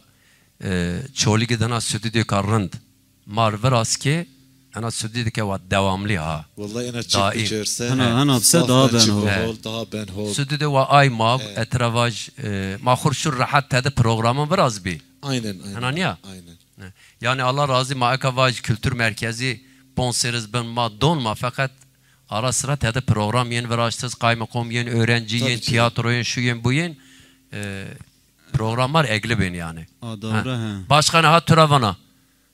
e, Çolîg id ena stüdyoka rind mar viraz ke, ena stüdyoke wa devamlı ha. Vallahi ena çik Daim. bikerse, Hena, hena bise zaf daha ben ben çik hol. hol, daha ben hol. Stüdyo wa ay ma, Evet. etira vaj, e, ma xur şu rahat tedi programın viraz bî. Aynen, aynen. Hena niya? Aynen. Ne. Yani Allah razı ma eka vaj kültür merkezi pon serî iz bin ma don ma, fakat ara sıra tede program yên viraştiz, kaymakom yên, öğrenci Tabii yên, ki. tiyatro yên, şu yên, bu yên, e, programlar egli bin yani. A, doğru, Ha. he. Başkanı ha tura vana.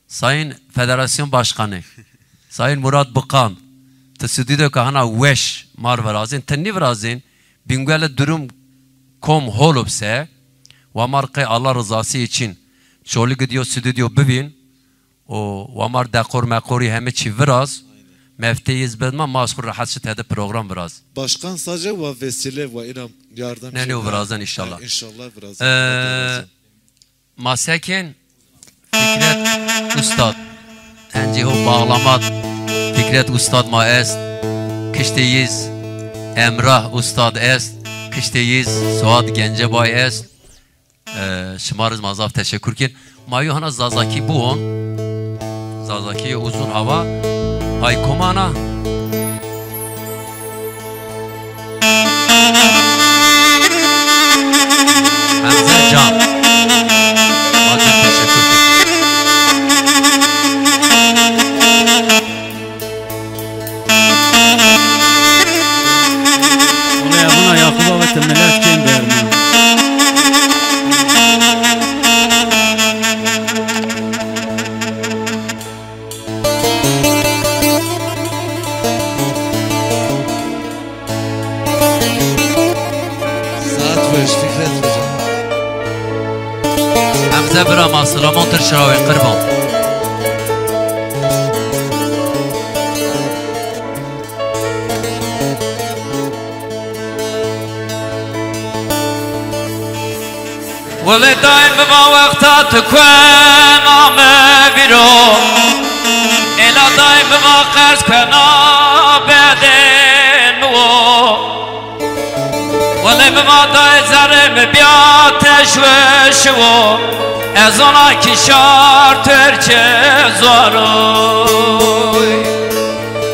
Sayın Federasyon Başkanı, Sayın Murat Bukan, ti stüdyo ke hana weş mar virazin, ti nî virazin, Bingöl'e durum kom hol bise, wa mar qey Allah rızası için Çolîg id yo stüdyo bivîn, û wa mar dekor mekorî heme çî viraz, mefteyî iz bid ma, ma ez xu rehet şi tede program viraz. Başkan sadece wa vesile wa ina yardım Ne, ne, o virazdan inşallah. Ha, inşallah virazdan. Ee, Ma sekên Fikret Ustad. Encî ho bağlamat Fikret Ustad ma est. Kiştê yiz Emrah Ustad est. Kiştê yiz Suat Gencebay est. E, şima riz ma zaf teşekkür kên. Ma yo hana Zazakî buon. Zazakî uzun hava. Ay komana. Hemze Can. Hacı teşekkür. Oley, buna Yakup abi te millet kim verme? Saat weş, Fikret Hoca. Hemze bira ma silamon tir şirawê qirban. Wele dayê mi va wexta ti kuena mi vîro. Êla dayê mi va qerz kuena bedên mi wo. Wele mi va dayê zerrê mi bîya teşweş wo. Ez ona ki şar terçe zwaroy.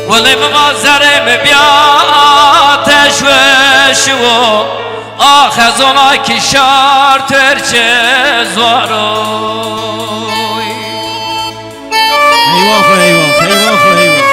Wele mi va zerrê mi bîya teşweş wo. Ax ez ona ki şar terçe zwaroy. Eyvah, eyvah, eyvah, eyvah.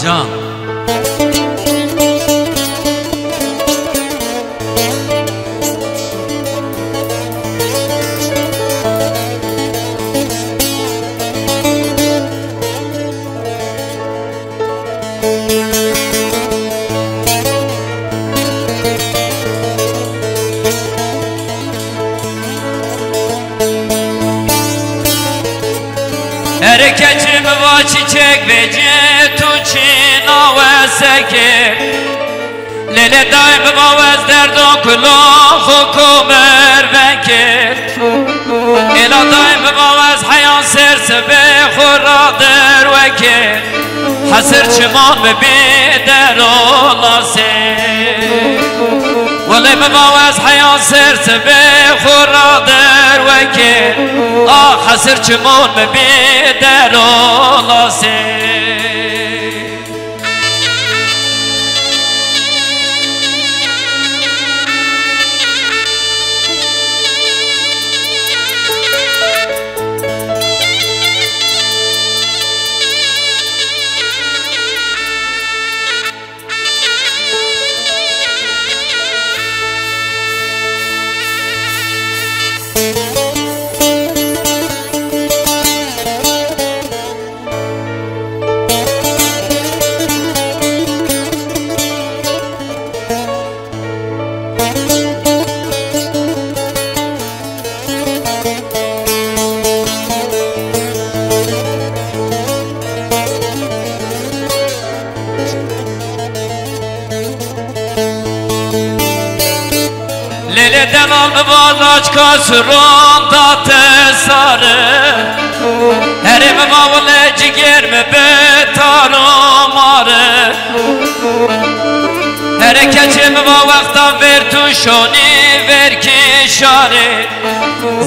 Can. Erê keçê mi va çîçek vecê, tu çîna wese kê. Lêlê dayê mi va wes derdon kulon xo komer vekê. Êla dayê mi va wes heyan ser sibê xo ra derwekê. Hesir çimon mi bî dero lasê. Welê mi va wes heyan ser sibê xo ra derwekê. Ah hesir çimon mi bî dero lasê. Lêlê delal mi va laçka suron da te sare. Herê mi va wile cigêr mi bi taro mare. Herê keçê mi va wexta ver tu şonî ver kî şarê.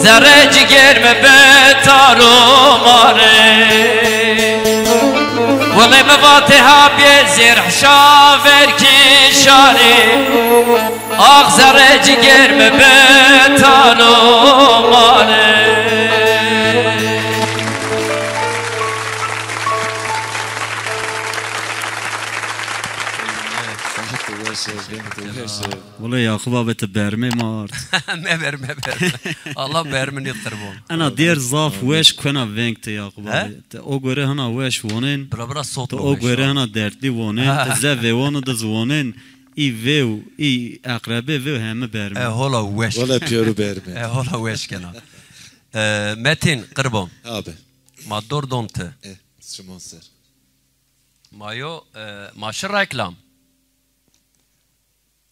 Zerre cigêr mi bi taro mare. Wile mi va têha bê zêr hişa ver kî şarê. Ax zerre cigêr mi bi taro mare. Wele Yaqub abi ti bermê ma ard. Meber, meber. Allah bermi nêd qirban. Ena dêr zaf weş kuena veng ti Yaqub abi. Ti o gore hina weş wonên. Bira bira sot. Ti o gore hina dertlî wonên. Ti ze vêwonu diz wonên. Î vêw, î eqrebê vêw heme bermê. E hola weş. Wele pêru bermê. E hola weş kena. E, Metin, qirban. Abi. Ma dor don ti. E, şimon ser. Ma yo, e, ma şi reklam.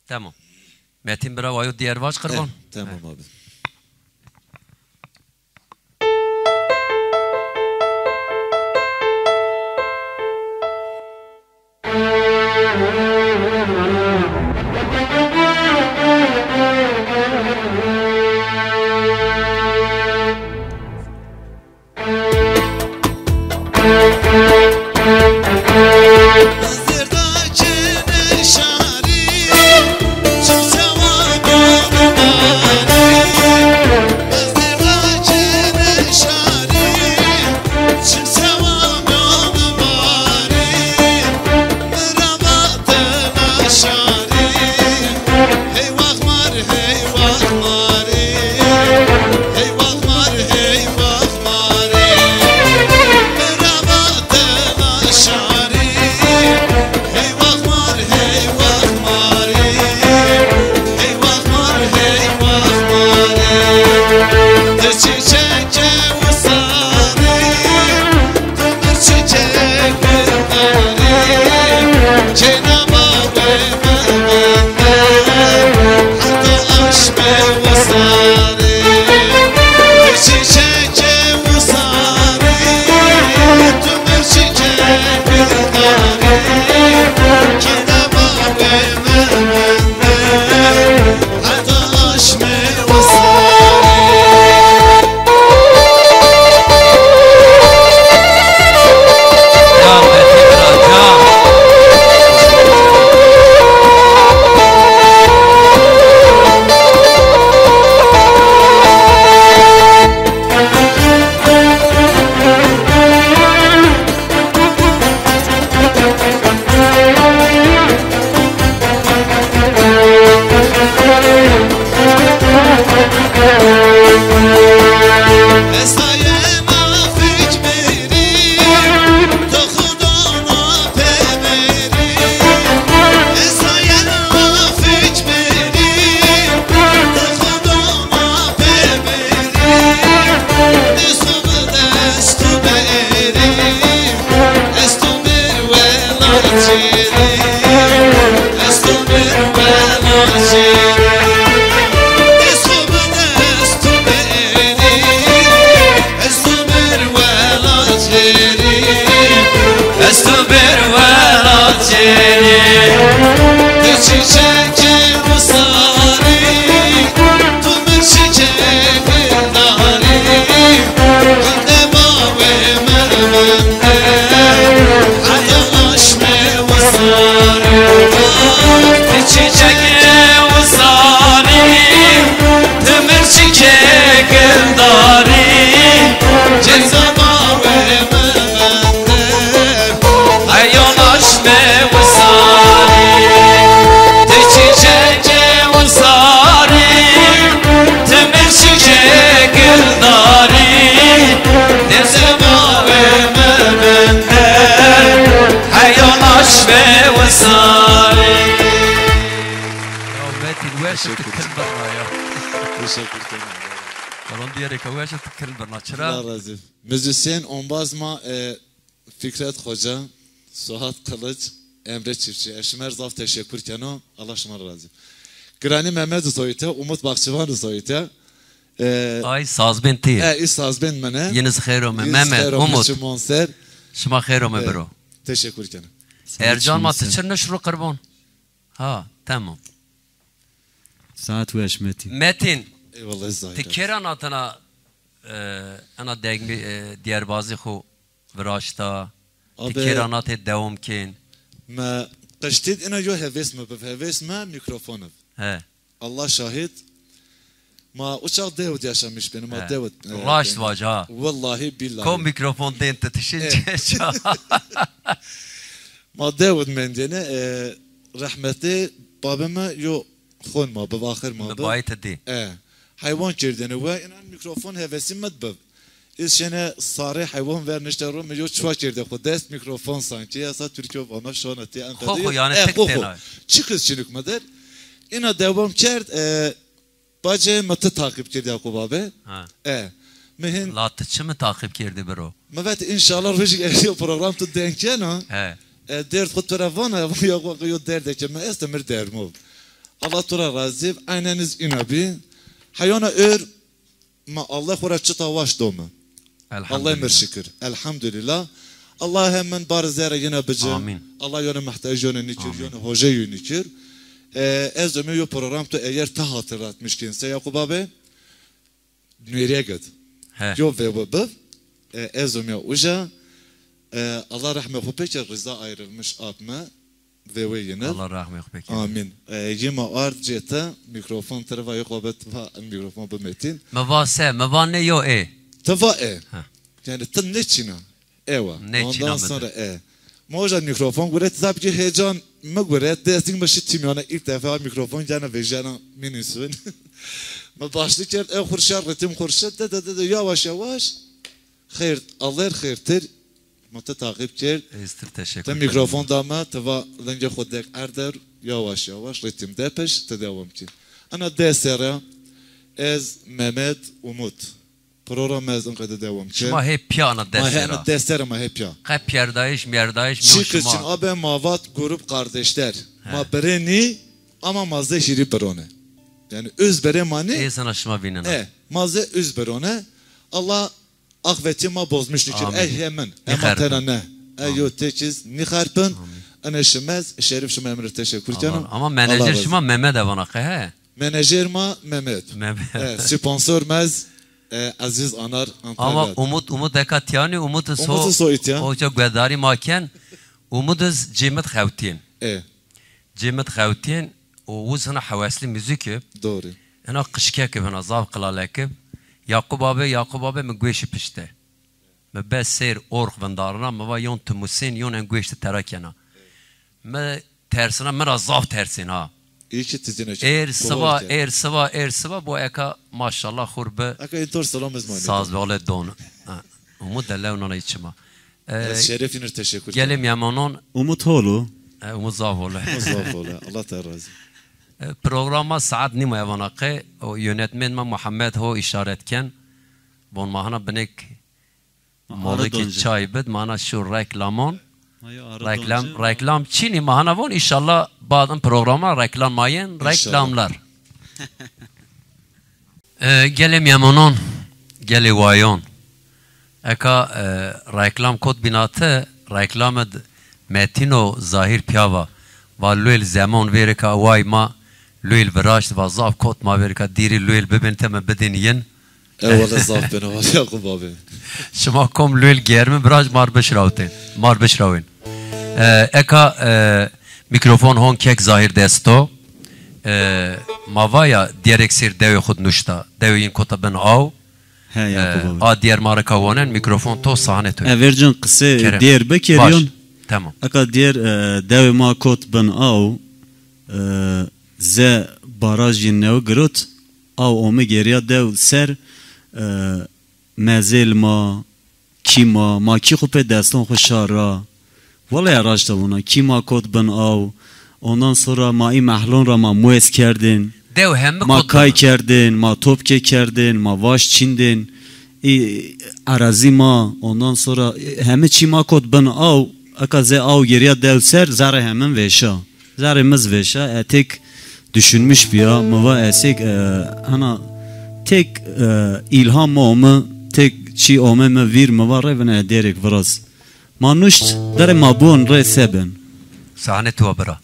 Tamam. Metin bira wa yo diyar vac qirban. E, tamam abi. Ez tu berwela cêrî, tu çîçekê rusarî, tu mirçikê gildarî, wende bawê mi wende, heta aşmê wisarî. Ti çîçekê wisarî, ti mirçikê gildarî, ceza bawê mi wende, heyon aşmê wisarî. Ti çîçekê wisarî, ti mirçikê gildarî, ceza bawê mi wende, heyon aşmê wisarî. Ya Metin, weş ti kilm birna ya. Teşekkür ederim. Yalan diyerek weş ti kilm birna. Çira? Allah razı olsun. Müzisyen ombaz ma, e, Fikret Xoca, Suat Kılıç, Emre Çiftçi. Ez şima zaf teşekkür keno. Allah şima razı olsun. Giranî Mehmet Zoyte, Umut Bahçıvan Zoyte. E, Ay sazbên ti. E, î sazbên mene. Yiniz xeyr ome. Yiniz Mehmet, xeyr ome, Umut. Çimonser. Şima xeyr ome, e, biro. Teşekkür keno. Ercan ma ti çir nişro qirban. Ha, tamam. Saet weş Metin. Metin, eyvallah, Zahir ti abi. Kêra natena, e, ena degmî, e, dîyerbazî xo viraşta? Ti kêra nate dewam kên? Me qiştîd ina yo hevês mi biv, hevês mi mîkrofon iv. He. Allah şahid. Ma uçax dewid yaşamış beni, ma dewid, e, raşt vac ha. Vallahi billahi. Ko mîkrofon dên ti tişin çeça. Ma dewid mendene, e, rehmetli babê mi yo xon ma biv, axir ma biv. Mi bayê ti dî. E, heywan kerdene we, inan mîkrofon hevesî mi biv. Îz şêne sarê heywan ver nişte ro, mi yo çuwa kerde xo dest, mîkrofon sanki, esa Türkiye vana şona tê en. Xo xo, yani e, tik xo xo têna. Çi kız çinik mi der. Ina dewam kerd, e, bacê mi ti taqîb kerd Yakup abi. Ha. E, mi hin. La ti çi mi taqîb kerdî biro? Mi vet înşallah rojik erîyo program tu denk yena. He. E, derd xo tu ra vana, ya xo yo derdê ke mi este mir dermo. Allah tu ra razî, aynen iz ina bî. Heyona ör, ma Allah xo ra çita waş do mi. Elhamdülillah. Allah mir şikir. Elhamdülillah. Allah hem min bar zere yine bicim. Amin. Allah yone muhtac yone nikir, amin, yone hoje yone nikir. E, ez ömür yo program tu eğer ta hatırlatmış kinse Yakup abi. Nuriye gid. He. Yo ve bu biv. E, ez ömür uca. E, Allah rahme xo pekir, Rıza ayrılmış abime. Vewê yine. Allah rahmê xo pekî. Amîn. E, yê ma ard cê te, mîkrofon ti ri va, yê xo bet va, mîkrofon bi Metin. Mi va se, mi va ne yo ê. Ti va ê. Ha. Yani ti ne çîna. Ewa. Ne çîna. Ondan sonra e. Ma oja mîkrofon guret, tabii ki heyecan mi guret. Desting mi şi tîmyana, ilk defa mîkrofon gene vejena minisun. Mi başlı kerd, e xurşa, ritim xurşa, de, de, de, de, yavaş yavaş. Xeyr, Allah xeyrtir. Ma ti taqîb kerd. Ez tir teşekkür ederim. Ti mîkrofon da mi, ti va lingê xo dek erder, yavaş yavaş, ritim de peş, ti dewam kerd. Ana des serra, ez, Mehmet, Umut. Program ez inqede dewam kerd. Şima hê piya ana des serra. Ma hê ana des serra ma hê piya. Qe piyerdayış, miyerdayış, mi şima. Çi kız çin, abe ma vat grup kardeşler. He. Ma birê nî, ama ma zê hîrî birone. Yani öz birê ma nî. Ê sana şima vînena. E, ma zê öz birone. Allah axvetî ma bozmuş nikir. Amin. Ey hemin. Ema tena ne. Ey yo tekiz nîxerpin. Amin. Ene şimez, şerif şima emir teşekkür keno. Ama menajer şima Mehmet e vana qe he? Menajer ma Mehmet. Mehmet. E, sponsor mez, e, Aziz Anar Antalya. Ama Umut, Umut eka tiyanî, Umut so, Umut so itya. Oca guedarî ma ken, Umut iz cêmit xewtîn. E. Cêmit xewtîn û wiz hina heweslî muzîk ib. Doğru. Hina qijkek ib, hina zaf qilalek ib. Yaqub abi, Yaqub abi mi guêşî pişte. Mi bes seyr orx vindarina, mi va yon ti musên, yon en guêşti tera kena. Mi tersina, mi ra zaf tersên ha. Îyî ki ti zîne çi. Êr siva, êr siva, êr siva, bo eka maşallah xur bi. Eka întor selam ez manî. Saz bale don. Ha, Umut de lew nana çima. E, ez şerefînir teşekkür ederim. Gelê mîyemonon. Umut hol o. E, Umut zaf hol o. Umut zaf hol o. Allah te razî. E, programa saet nîma evana qe, o yönetmen ma Muhammed ho işaret ken. Von ma hana binek molikî çay bid, ma hana şu reklamon. Reklam, reklam çinî ma hana von, înşallah bad in programa reklam ma yen, reklamlar. E, gelê mîyemonon, gelê wayon. Eka, e, reklam kot bînate, reklam id Metîno Zahîr pîya va. Va Luêl zemon vêrê ke away ma Luêl viraşt, va zaf kot ma vêrê ke dîrî Luêl bibên te mi bidên yin. E, wele zaf bena, wele Yaqûb abi. Şima kom Luêl germin viraşt mar bişrawtên, mar bişrawên. E, eka, e, mîkrofon hon kek Zahîr desto. E, ma va ya dîyerek sêr dewê xud nuşta. Dewê yin kota bin aw. He, Yaqûb abi. A dîyer ma ra ka wonen, mîkrofon to, sahne to. E, vercin qisê dîyer bikerîyon. Baş, tamam. Eka dîyer, e, dewê ma kot bin aw, e, ze barajî new girot, aw ome geriya dew ser, e, mezêl ma, kî ma, ma kî xwu pê deston xwu şa ra. Wele ya raşta vona, kî ma kot bin aw. Ondan sonra ma î mehlon ra ma muez kerdên. Dew hemi kot bin aw. Ma kay kerdên, ma topke kerdên, ma vaş çîndên. Î erazî ma, ondan sonra, e, hemi çî ma kot bin aw. Eka ze aw geriya dew ser, zerrê hemin vêşa. Zerrê mi zî vêşa, e, têk düşünmüş bîya. Mi va esêk, e, hena têk, e, îlham mi ome, têk çî ome mi vîr, mi va rê vine dêrêk viraz. Ma nuşt, derê ma bon rê se ben. Sahne tu a bira.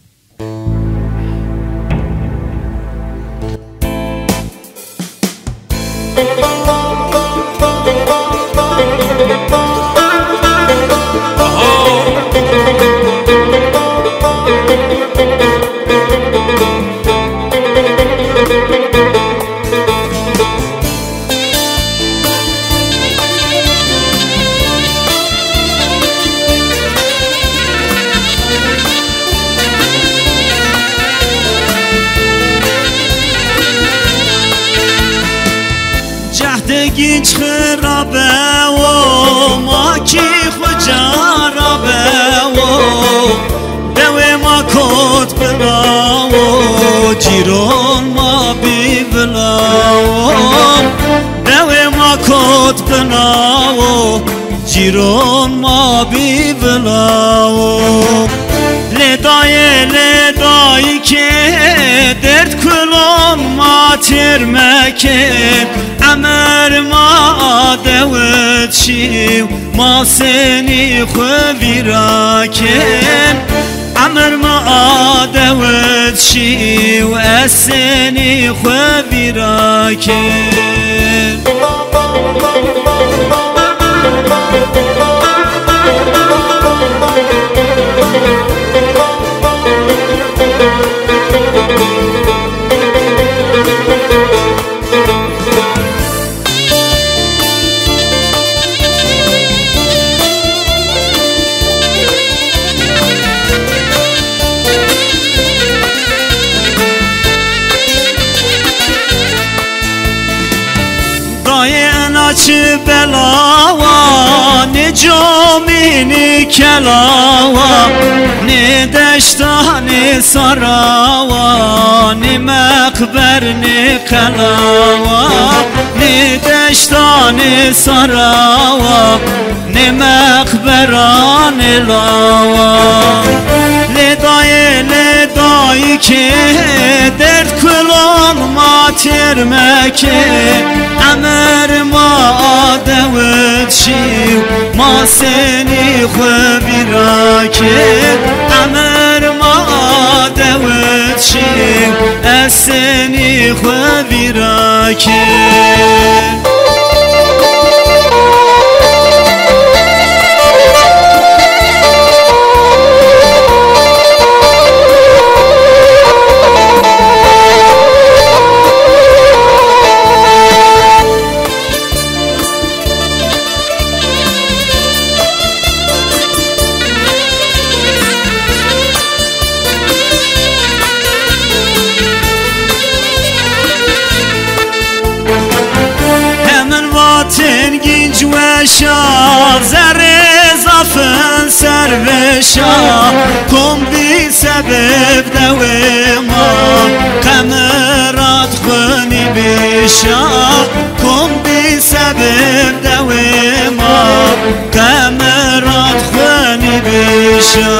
Cehdê gînc xirabe wo, ma kî xwu carabe wo. Dewê ma kot binawo, cîron ma bî vilawo. Dewê ma kot binawo, cîron ma bî vilawo. Lê dayê, lê dayîkê, derd kulon ma têr mekên. Emir ma dewid şîw, ma senî xwu vîra kên. Emir ma dewid şîw, ez senî xwu vîra kên. Dayê ena çi belawa, nê comînî kelawa, nê deşta nê sarawa, nê meqber nê qelawa, nê deşta nê sarawa, nê meqbera nê lawa. Lê dayê, lê dayîkê, derd kulon ma têr mekê. Emir ma dewid şîw, ma senî xwu vîra kên. Emir ma dewid şîw, ez senî xwu vîra kên. Hemin vatên gînc weşa, zerrê zafin ser vêşa. Kom bî sebeb dewê ma, qemirat xwu nîbîşa. Kom bî sebeb dewê ma, qemirat xwu nîbîşa.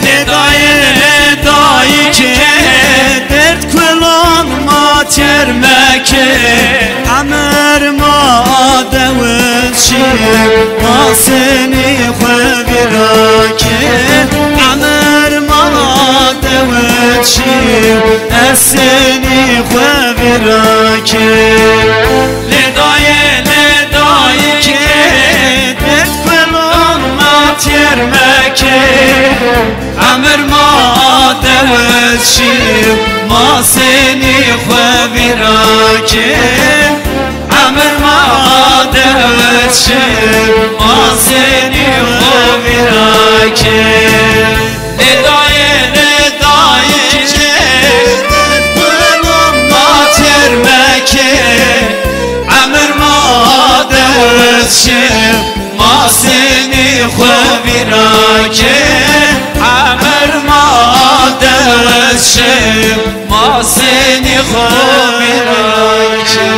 Lê dayê, lê dayîkê, derd kulon ma têr mekê. Emir ma dewid Şim, ma senî xwu vîra kir, emir ma dewet şim, ez senî xwu vîra kir. Lê dayê, lê dayikê, dest pelon ma têr mekê. Emir ma dewet şim, ma senî xwu vîra kir. Emir ma dewet şim, ma senî xwu vîra kir. Lê dayê, lê dayê, ma têr mekê. Emir ma dewet şim, ma senî xwu vîra kê. Emir ma dewet şim, ma senî xwu vîra kê.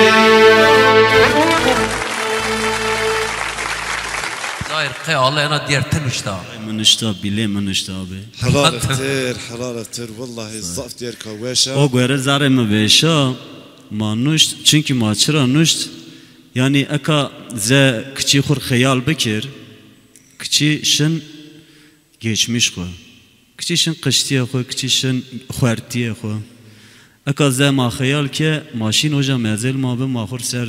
Zahir, qey Allah ena diyar ti nuşta. Ay, mi nuşta, bîlê mi nuşta abi. Helal ettir, helal ettir. Wellahî zaf diyar ka weş a. O gore zerê mi vêşa, ma nuşt, çunkî ma çira nuşt? Yanî eka ze kiçî xwu rê xeyal bikir, kiçî şin geçmiş xwu. Kiçî şin qiştîyê xwu, kiçî şin xwertîyê xwu. Eka ze ma xeyal ke, ma şîn oca mezêl ma bi, ma xwu rê ser,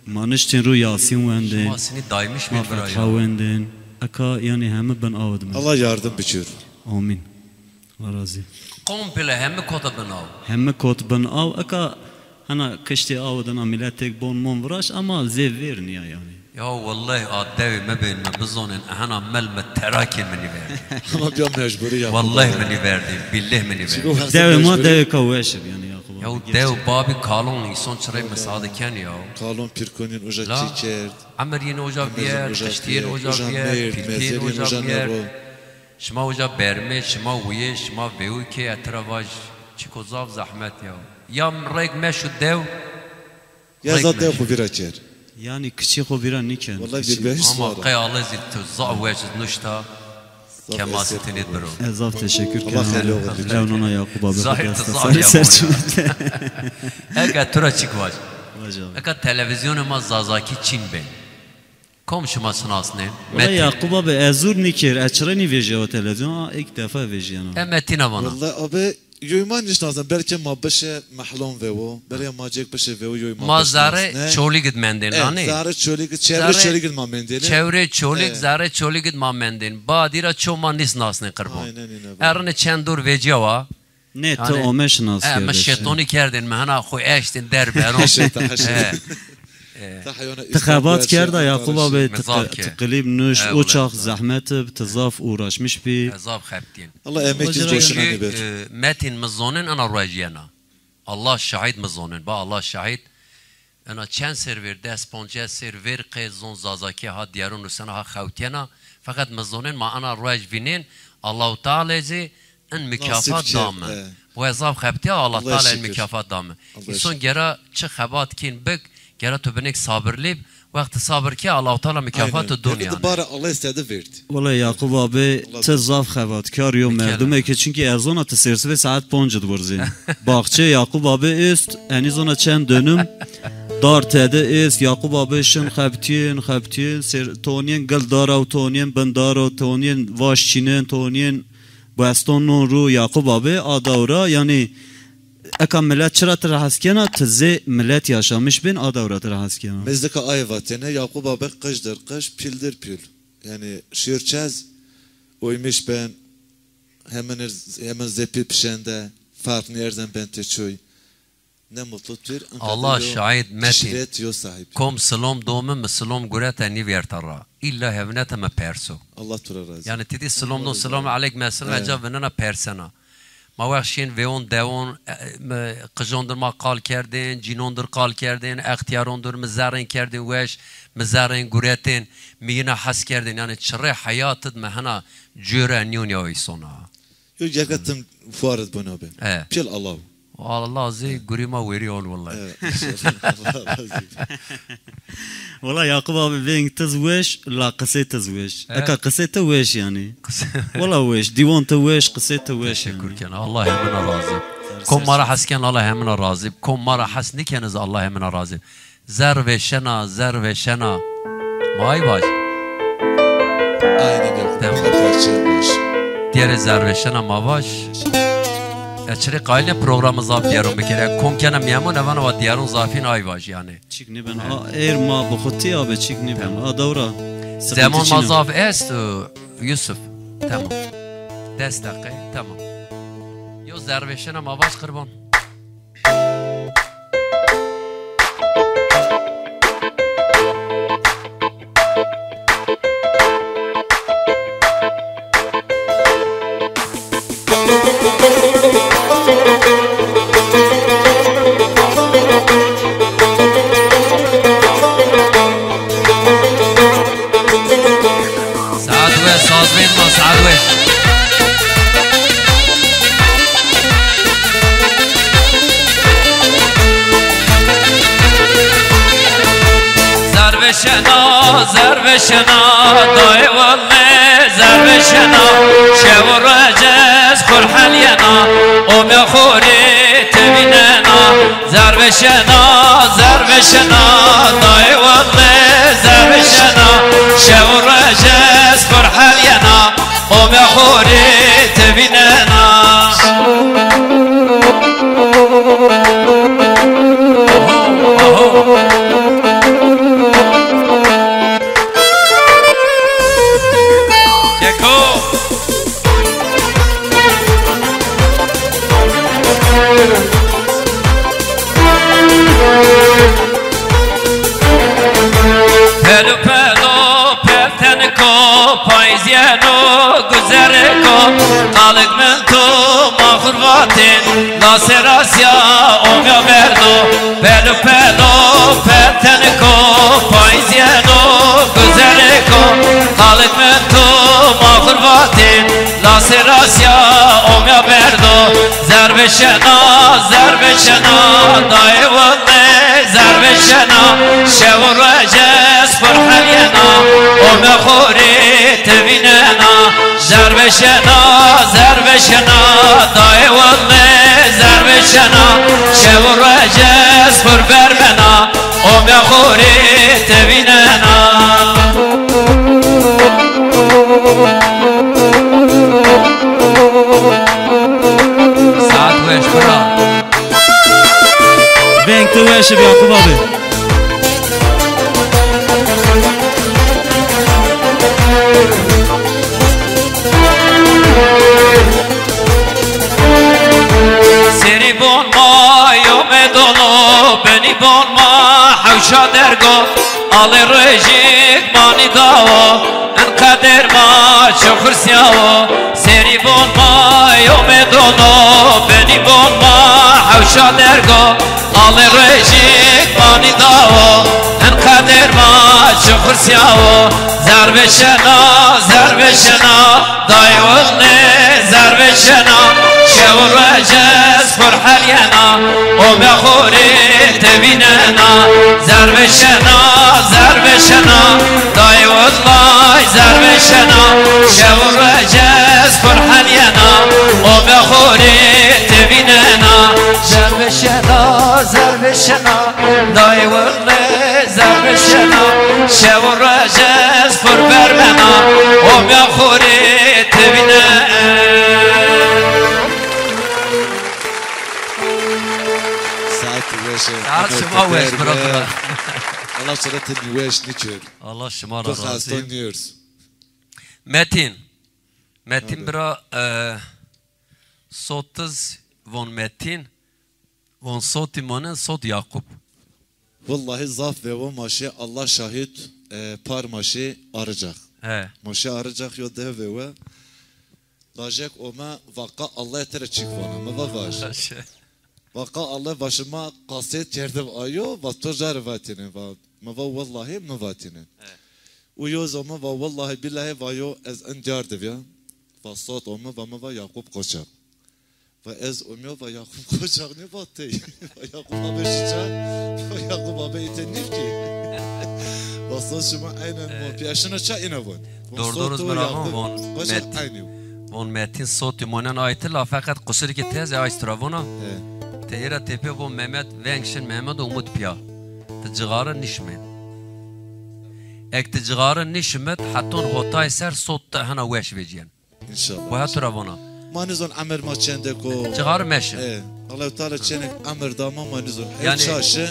ma niştîn ru Yasîn wendên, Şima sinî daymiş ma mi bira Fetha ya? Wendên. Eka yanî hemi bin aw di mi. Allah yardim bikir. Amîn. Allah razî. Komple hemi kota bin aw. Hemi kot bin aw. Eka hena kiştê aw dina milet têk bon mon viraş, ama zê vêr nîya yanî. Ya wellahî a dewê mi bên mi bizonên, ehena mel mi terakê mi nîverdî. Ama biya mecburî ya. Wellahî mi nîverdî, bîlleh mi nîverdî. Dewê ma dewê ka weş ib yanî Yakup abi. Ya dew babî kalon, însan çirey misade ken ya. Kalon pîrkonîn uca çi kerd. Emir yîn uca vîyert, qiştîyên uca vîyert, pîrkîyên uca vîyert. Şima uca bermê, şima wîyê, şima vêwikê, ez tira vaj, çiko zaf zehmet ya. Ya reyk meşu dew. Ya zaf dew xwu vîra ker. Yanî kiçî xwu vîra nîken. Wellahî vîr beş. Ama qey alezî tu zaf weş nuşta. Kemasî tinî biro. Ez zaf teşekkür kena. Allah xeyrê oxir bikir. Ew nona Yakup abi. Zahir tu zaf ser çi. Eka tu ra çik vaj. Vaj abi. Eka televîzyonê ma Zazakî çin bên. Kom şima şinasnên? Wela Metin. Yakup abi, ez zûr nîkir, ez çirê nîvejîyawa televîzyon, a, ilk defa vejîyena. E, Metin a vana. Wela abi, yoy ma nîşnasnên, belkî ma bişe mehlon vewo, belkî ma cêk bişe vewo, yoy ma nîşnasnên. Ma zerrê Çolîg id mendên, e, nanê? Zerrê Çolîg id, çevrê Çolîg id ma mendêne. Çevrê Çolîg, e, zerrê Çolîg id ma mendên. Badî ra ço ma nîşnasnên qirban. Aynen öyle. Erine çend dor vecîyawa. Nê, ti ome şinas kerdê. Yanî, e, mi şêtonî kerdên, mi hena xwu eştên der beron. Haşa, haşa. E, e. Ti xebat kerda Yakup abi, ti qilîb nuşt, o çax zehmet ib, ti zaf uğraşmiş bî. E, zaf xebitîn. Allah emekî boşuna nêbet. E, Metin mi zonên ena ruej yena. Allah şahid mi zonên. Ba Allah şahid. Ena çend ser vêr, des poncas ser vêr qey zon Zazakî ha dîyarûn nusena ha xewtîyena. Feqet mi zonên ma ena ruej vînên, Allahu Teala zî in mukafat da mi. Wa zaf xebtîya, Allah Teala in mukafat da mi. Îson gera çi xebat kîn bik, gera tu binêk sabirlî bi, wextî sabir ke Allahu Teala mukafat tu dûn yanî. Aynen. Yanî di bara Allah istedi verdi. Wela Yakup abi, ti zaf xebatkar yo merdumê ke, çunkî ez zona ti sêrsivê saet ponc id wirzên. Baxçeyê Yakup abi est, enî zona çend dönüm, dar tede est, Yakup abi şin xebtîyên, xebtîyên, ser, tonîyên gil dara û tonîyên bin dara û tonîyên vaş çînên, tonîyên beston non rû Yakup abi, a dewra, yanî eka milet çira ti ra hes kena, ti zê milet yaşamış bên, a dewra ti ra hes kena. Mezdika ayê vatêne, Yakup abi qij dir qij, pîl dir pîl. Yanî şêrçez oymiş ben, hemin, hemin zepî pişende, farq nêerzen ben tê çoy. Ne mutlu pir, Allah şahid Metin. Kom silom do mi, mi silom gurete nîvîyerta ra. Îlla hevnete mi perso. Allah tu ra razî. Yanî ti dî silom do, silom eleyk, meselem, e, eca vinena persena. Ma wext şîyên vêwon dewon, e, mi qijon dir ma qal kerdên, cînon dir qal kerdên, extîyaron dir mi zerrên kerdên weş, mi zerrên guretên, mi yina hes kerdên. Yanî çirê heyat id mi hena cure nîyon ya îsona. Yo gerge tim fuar id bono be. E. Pîl alaw. Allah zî gurî ma werî on wellahî. Evet, inşallah. Allah razî bo. Wela Yakup abi, veng tiz weş, la qisê tiz weş. Eka qisê ti weş yanî. Wela weş, dîwon ti weş, qisê ti weş yanî. Teşekkür kena. Allah hemina razî. Kom ma ra hes ken, Allah hemina razî. Kom ma ra hes nîken iz Allah hemina razî. Zerr vêşena, zerr vêşena. Ma ay vaj. Aynen öyle. Tamam. Diğer zerveşena ma vaj. E, çirê qayîl nê programı zaf diyarun bikerê. Kom kena mîyemun, evan wa diyarun zafîn ay vaj yani. Çik nêben. Ha, êr ma bi xo tî abi, çik nêben. Tamam. Ha, dewra. Zemon ma zaf est, e, Yusuf. Tamam. Des deqe. Tamam. Yo zerveşena ma vaj qirban. Saet weş, sazmên ma saet weş. Zerveşena, zerveşena, dayê welle zerveşena, şev û rec ez xur helîyena, omya xo rê tevînena. Zerveşena, zerveşena, dayê welle zerveşena, şev û rec ez xur helîyena, omya xo rê tevînena. Keko. Pelo pelo pelteniko, payîz yeno guzeriko, qalik min to ma xur vatên, lasê rastîya omya berdo. Pelo pelo pelteniko, payîz yeno guzeriko, qalik min to ma xur vatên, lasê rastîya omya berdo. Zerveşena, zerveşena, dayê welle zerveşena, şev û rec ez xur helîyena, omya xo rê tevînena. Zerveşena, zerveşena, dayê welle zerveşena, şev û rec ez xur bermena, omya xo rê tevînena. Saet weş bira. Veng tu weş bi Yakup abi. Serî bon ma yo medono, benî bon ma hewşa dergo. Alê rojik manî dawo, in qeder ma çi xursyawo. Serî bon ma yo medono, benî bon ma hewşa dergo. Alê rojik manî dawo, in qeder ma çi xursyawo. Zerveşena, zerveşena, dayê welle zerveşena, şev û rec ez xur helîyena, omya xo rê tevînena. Zerveşena, zerveşena, dayê welle zerveşena, şev û rec ez xur helîyena, omya xo rê tevînena. Zerveşena, zerveşena, dayê welle zerveşena, şev û rec ez xur bermena, omya xo rê tevînena. Saet weş e. Saet şima weş, bira, bira. Allah sana tedbir weş niçer. Allah şima ra razî. Metin. Metin bira, e, sotiz von Metin. Von sotî monen, sot Yakup. Wellahî zaf vewo, ma şê, Allah şahid, e, par ma şê Arıcak. He. Ma şê Arıcak yo dew vewe. Lajek ome, va qa Allah te ra çik vana. Mi va vaj. Vaqa Allah, va şima kaset kerdiv ayo, va to ca rê vatêne, va mi va wellahî mi vatêne. He. Û yo zî ome, va wellahî bîllahî, va yo ez in diyar de vîya. Va sot ome, va mi va Yakup Koçak. Va ez omîyo, va Yakup Koçak nê, va tey. Va Yakup abi şi ça, va Yakup abi îte nîv kî. Va sot şima eynen, e, mon pîya şino ça, îna von. Von, dor dor sot iz mi ra von, Yakup Koçak Metin, eynî yo. Von Metin sotî monen aytila, feqet qusirî ki teze ayt tu ra vona. He. Teyê ra tepê von Mehmet, veng şin Mehmet Umut pîya. Ti cixare nîşmên. Ek ti cixare nişimit, heton hotay ser sot ti hena weş vecîyen. İnşallah. Waya tu ra vona. Ma nizon emir ma çendek o. Cixare meşin. E, Allahu Teala çenek emir da ma, ma nizon. Her yani, çaşi.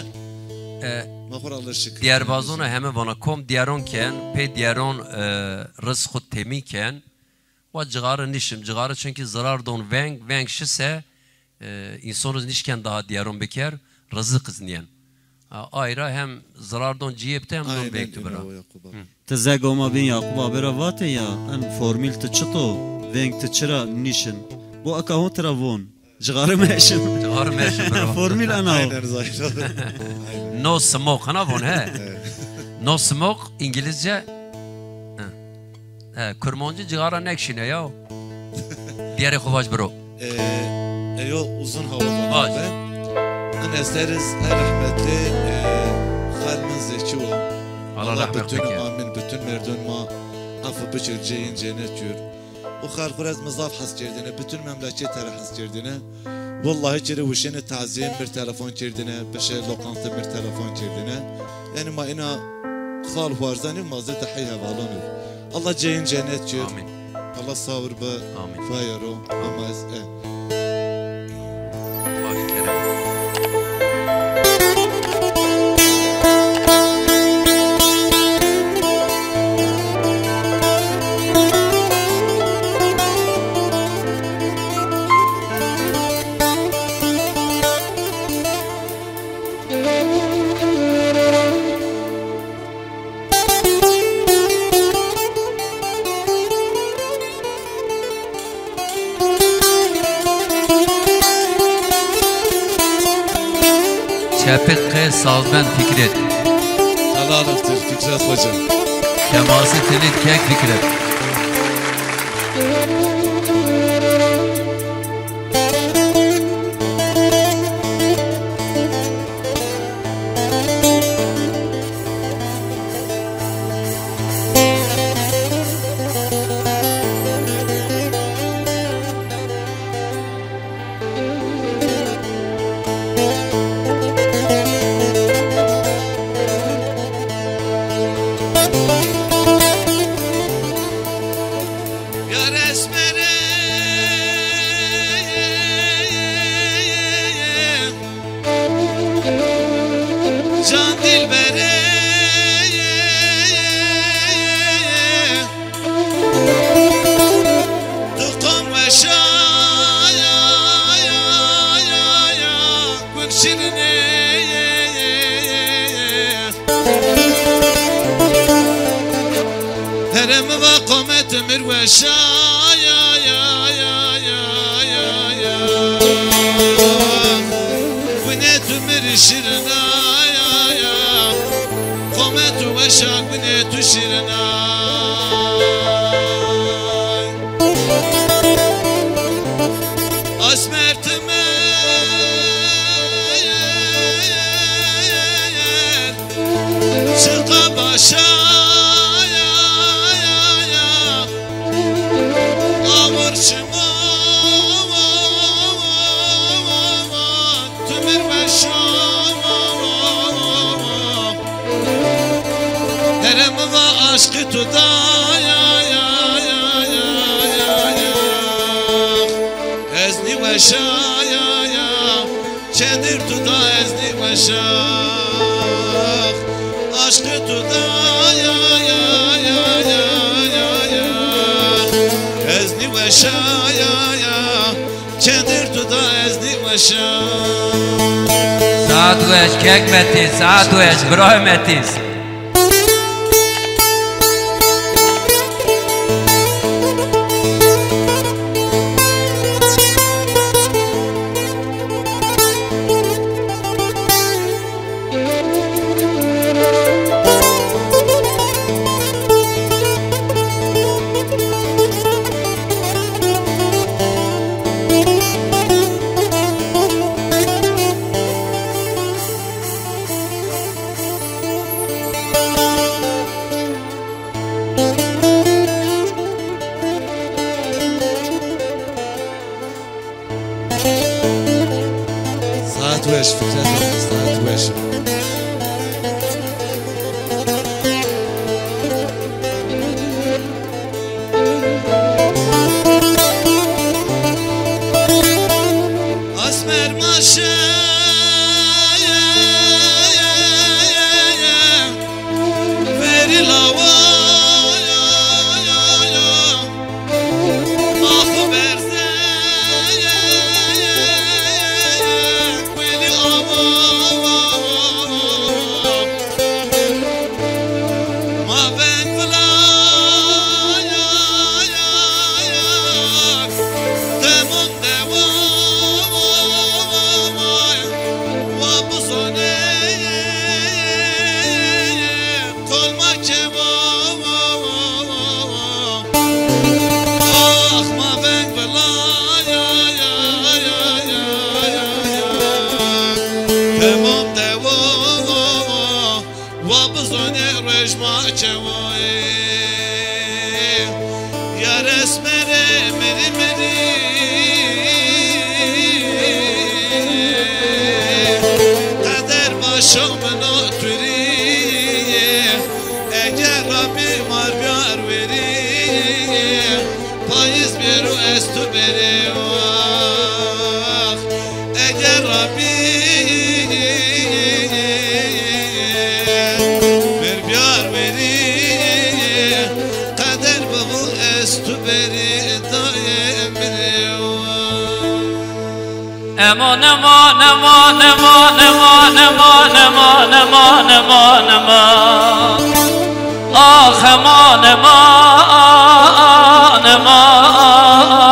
E, ma xo ra Allah şikir. Diyarbazona heme vona kom diyaron ken, pê diyaron, e, rizq xo temî ken. Wa cixare nişim, cixare çunkî zirar don veng, veng şise, e, înson iz nişken daha diyaron biker, riziq iz nîyen. A, ay ra hem zirar don cîyê bite hem don veng tu bira. Aynen, Yakup abi. Hı. Ti ze goma bîn Yakup abi ra vatê ya, en formîl ti çito, veng ti çira nişin. Bo eka hon ti ra von. Cixare meşin. Cixare meşin, bravo. Formîl ana o. Aynen, zahir. Aynen. No smoke, hana von, he? Evet. No smoke, İngilizce. He. He, Kurmancî cixare nekşîne ya. Diyarê xo vac biro. E, eyo uzun hava. Vac. Ben. En eseriz en rahmetli, e, Xalmin Zeki o. Allah rahmet bike. Amin. Bütün merdun ma affı biçir, ceyin cennet yur. O xelq xo ra ez mi zaf hes kerdêne, bütün memleket ra hes kerdêne. Wellahî çirê wişêne tazîye mir telefon kerdêne, bişê lokanta mir telefon kerdêne. Yanî ma îna xal warzanî, ma zî de hey hevalon ib. Allah ceyin cennet kir. Amin. Allah sabir bi. Amin. Fayero. Ama ez e. Baş kerem. Çepik qe sazbend Fikret. Helal olsun Fikret Hoca. Kemasi telit kek Fikret. Yar esmerê, can dilberê, tu qom weşa ya, ya, ya, ya, gun şirinê. Here mi va qomet mir weşa ya, ya, ya. Gune tu mir şirina ya, ya. Qomet weşa gune tu şirina. Asmer ti mi Çıqa başa ya, ya, ya. Amur çimo, tümür meşo. Herem va aşkı tuda ya, ya, ya. Ez nî weşa ya, ya. Çendir tu da ez nî weşax, aşkı tu da ya, ya, ya. Ez nî weşa ya, ya, çendir tu da ez nî weşax. Saet weş, kek Metin, saet weş, birayê Metin. Saet weş Fikret abi, saet weş. Merê merî merî, qeder başa min a turî. Eger Rabbî mar biyar werî, payîz bêro ez tu berê wax. Eger Rabbî ver biyar werî, qeder bibo ez tu berî dayê min ê wa. Eman, eman, eman, eman. Ax eman, eman, eman.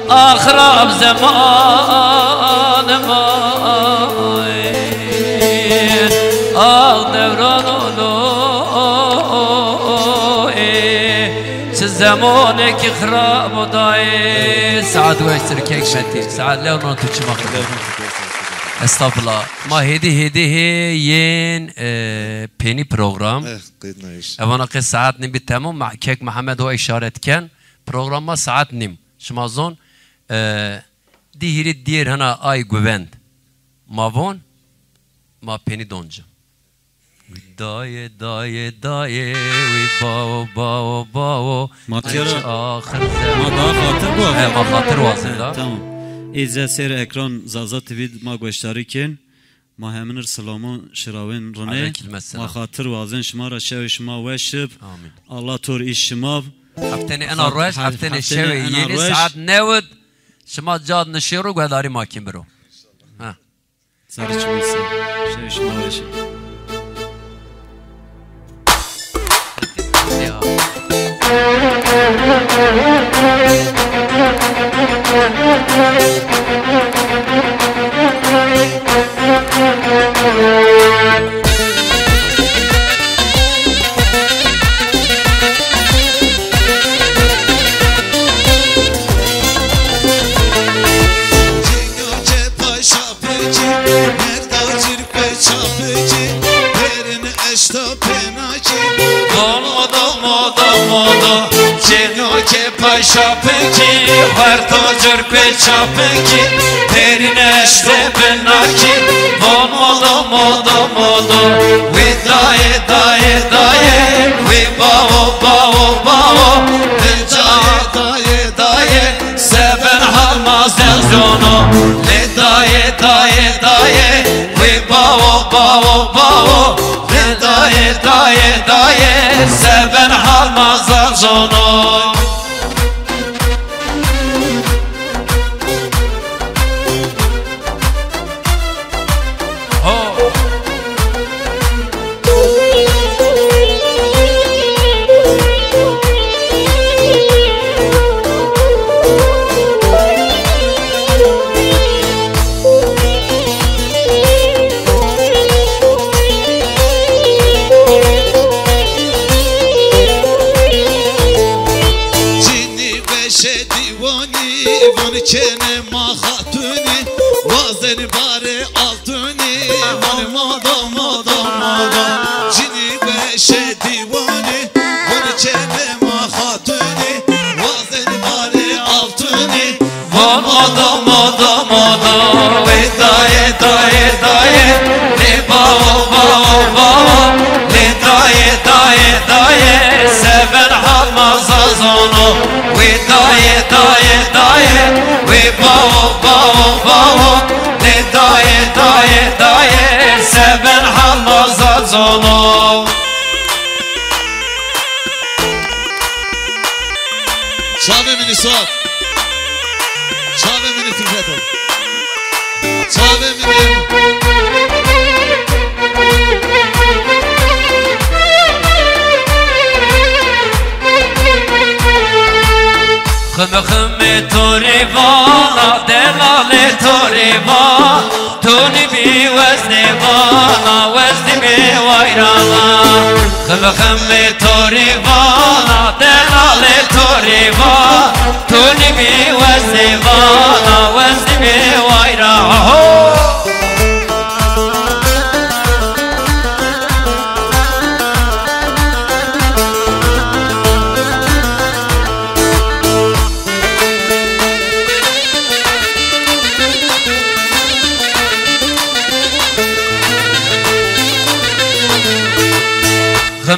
Ax xirab zeman ma, ax dewran olo, çi zemanekî xirab o dayê. Saet weştir kek Metî. Saet lew non tu çima xirab. Estağfurullah. Ma hêdî hêdî hê yên, e, pênî program. Eh, qeyd nayîş. Evana qey saet nîm bî temam. Ma kek Mihemed ho îşaret ken. Program ma saet nîm. Şima zon, e, di hîrê dîyêr hena ay guvend. Ma von, ma pênî don ci. Dayê, dayê, dayê, wî bawo, bawo, bawo. Ma tîya ra, axir ma daha xatir biwazin. He, ma xatir wazin da. Tamam. Îze sêr ekran Zaza T V ma goşdarî kên. Ma heminir silamon şirawên rinê. Aleyküm selam. Ma xatir wazin şima ra, şewê şima weş ib. Amin. Allah tor îş şima. Heftenê ena roj, heftenê şewê yenî saet newid. Şima cad nişêro guhdarî ma kên biro. Ha. Sarı çimisi. Şewê şima weş ib. Çapikî, merda cirk ve çapikî, derin eşta penakî. Domo, domo, domo, do. Çêno ke paşa pikî, xwerto cirk ve çapikî, derin eşte binakî. Domo, domo, domo, do. Wî dayê, dayê, dayê, wî bawo, bawo, bawo. Wî dayê, dayê, dayê. Seben hal ma zel zono, lê dayê, dayê, dayê, wê bawo, bawo, bawo, lê dayê, dayê, dayê, seben hal ma zel zono. Ho. Cinî beşe dîwanî, van çene ma xatunî, wazenî barê al Tunî, vanê modo, modo, modo. Cinî beşe dîwanî, vanê çene ma xatunî, wazenî barê altunî. Von modo, modo, modo. Wê dayê, dayê, dayê. Lê bawo, bawo, bawo. Lê dayê, dayê, dayê. Seben hal ma zazono. Wê dayê, dayê, dayê. Wê bawo, bawo, bawo. Lê dayê, dayê, dayê, seben hal ma zazono. Çavê min î Suat. Çavê min î Filfeto. Çavê min î. Ximi ximê to rê vana, delalê to rê va, to nîbî weznê vana, weznî bê wayrana. Ximi ximê to rê vana, delalê to rê va, to nîbî weznê vana, weznî bê wayra. Ho!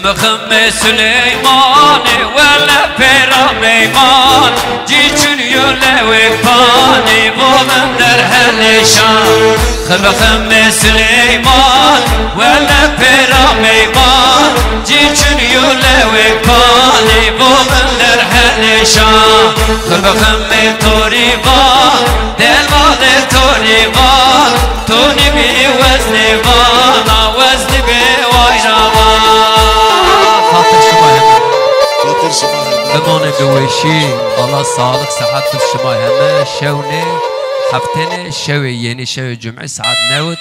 Ximê Suleymanê wele pêra meyman, cî çun yo lewê panê, vovin der helêşan. Ximê Suleyman wele pêra meyman, cî çun yo lewê panê, vovin der helêşan. Ximê torî van, delvalê torî van, to nîbî weznê vana, weznî bê wayra van. Xatir şima heme. Xatir şima heme. Bimanê bi weşî. Allah sağlık, sıhhat bi şima heme. Şewnê, heftênê, şewê yenî, şewê cumî saet newid.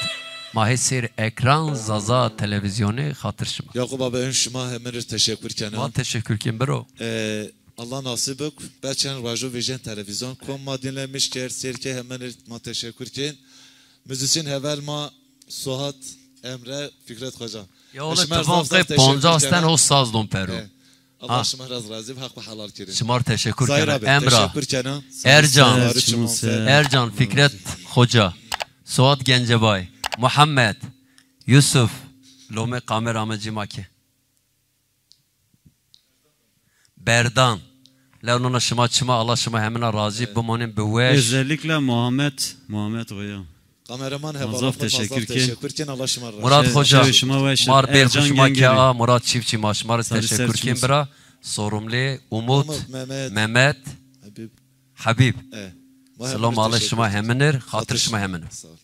Ma hê sêr ekran Zaza Televizyonî, xatir şima. Yaqub abi, ön şima heme rê teşekkür kena. Ma teşekkür kên biro. Ee, Allah nasip bik, be çend rojo vejên televîzyon kom ma dinlemiş kerd, sêr kê, hemen ma teşekkür kên. Muzîsyen heval ma Suat, Emre, Fikret Xoca. Ya oğlum, şima tamam, zaf zaf qey teşekkür poncas kena. Ten o saz don pero. He. Allah şima ra razî bi, heq bi helal kerî. Şima rê teşekkür kena. Zahir abi, Emra, teşekkür kena. Ercan, Ercan, Fikret Xoca, Suat Gencebay, Muhammed, Yusuf, lomê kamera me cî ma ke. Berdan. Lew nona şima çima, Allah şima hemina razî, bimonên bi weş. Özellikle Muhammed, Muhammed Oya. Kameraman hevalan, zaf teşekkür kên. Teşekkür kên, Allah şima razî. Murat Xoca, şima weş. Mar bêr xu şima ke a, Murat Çiftçi, ma şima rê teşekkür kên bira. Sorumlê, Umut, Mehmet, Habib. Selam alê şima heminir, xatir şima heminir. Sağ ol.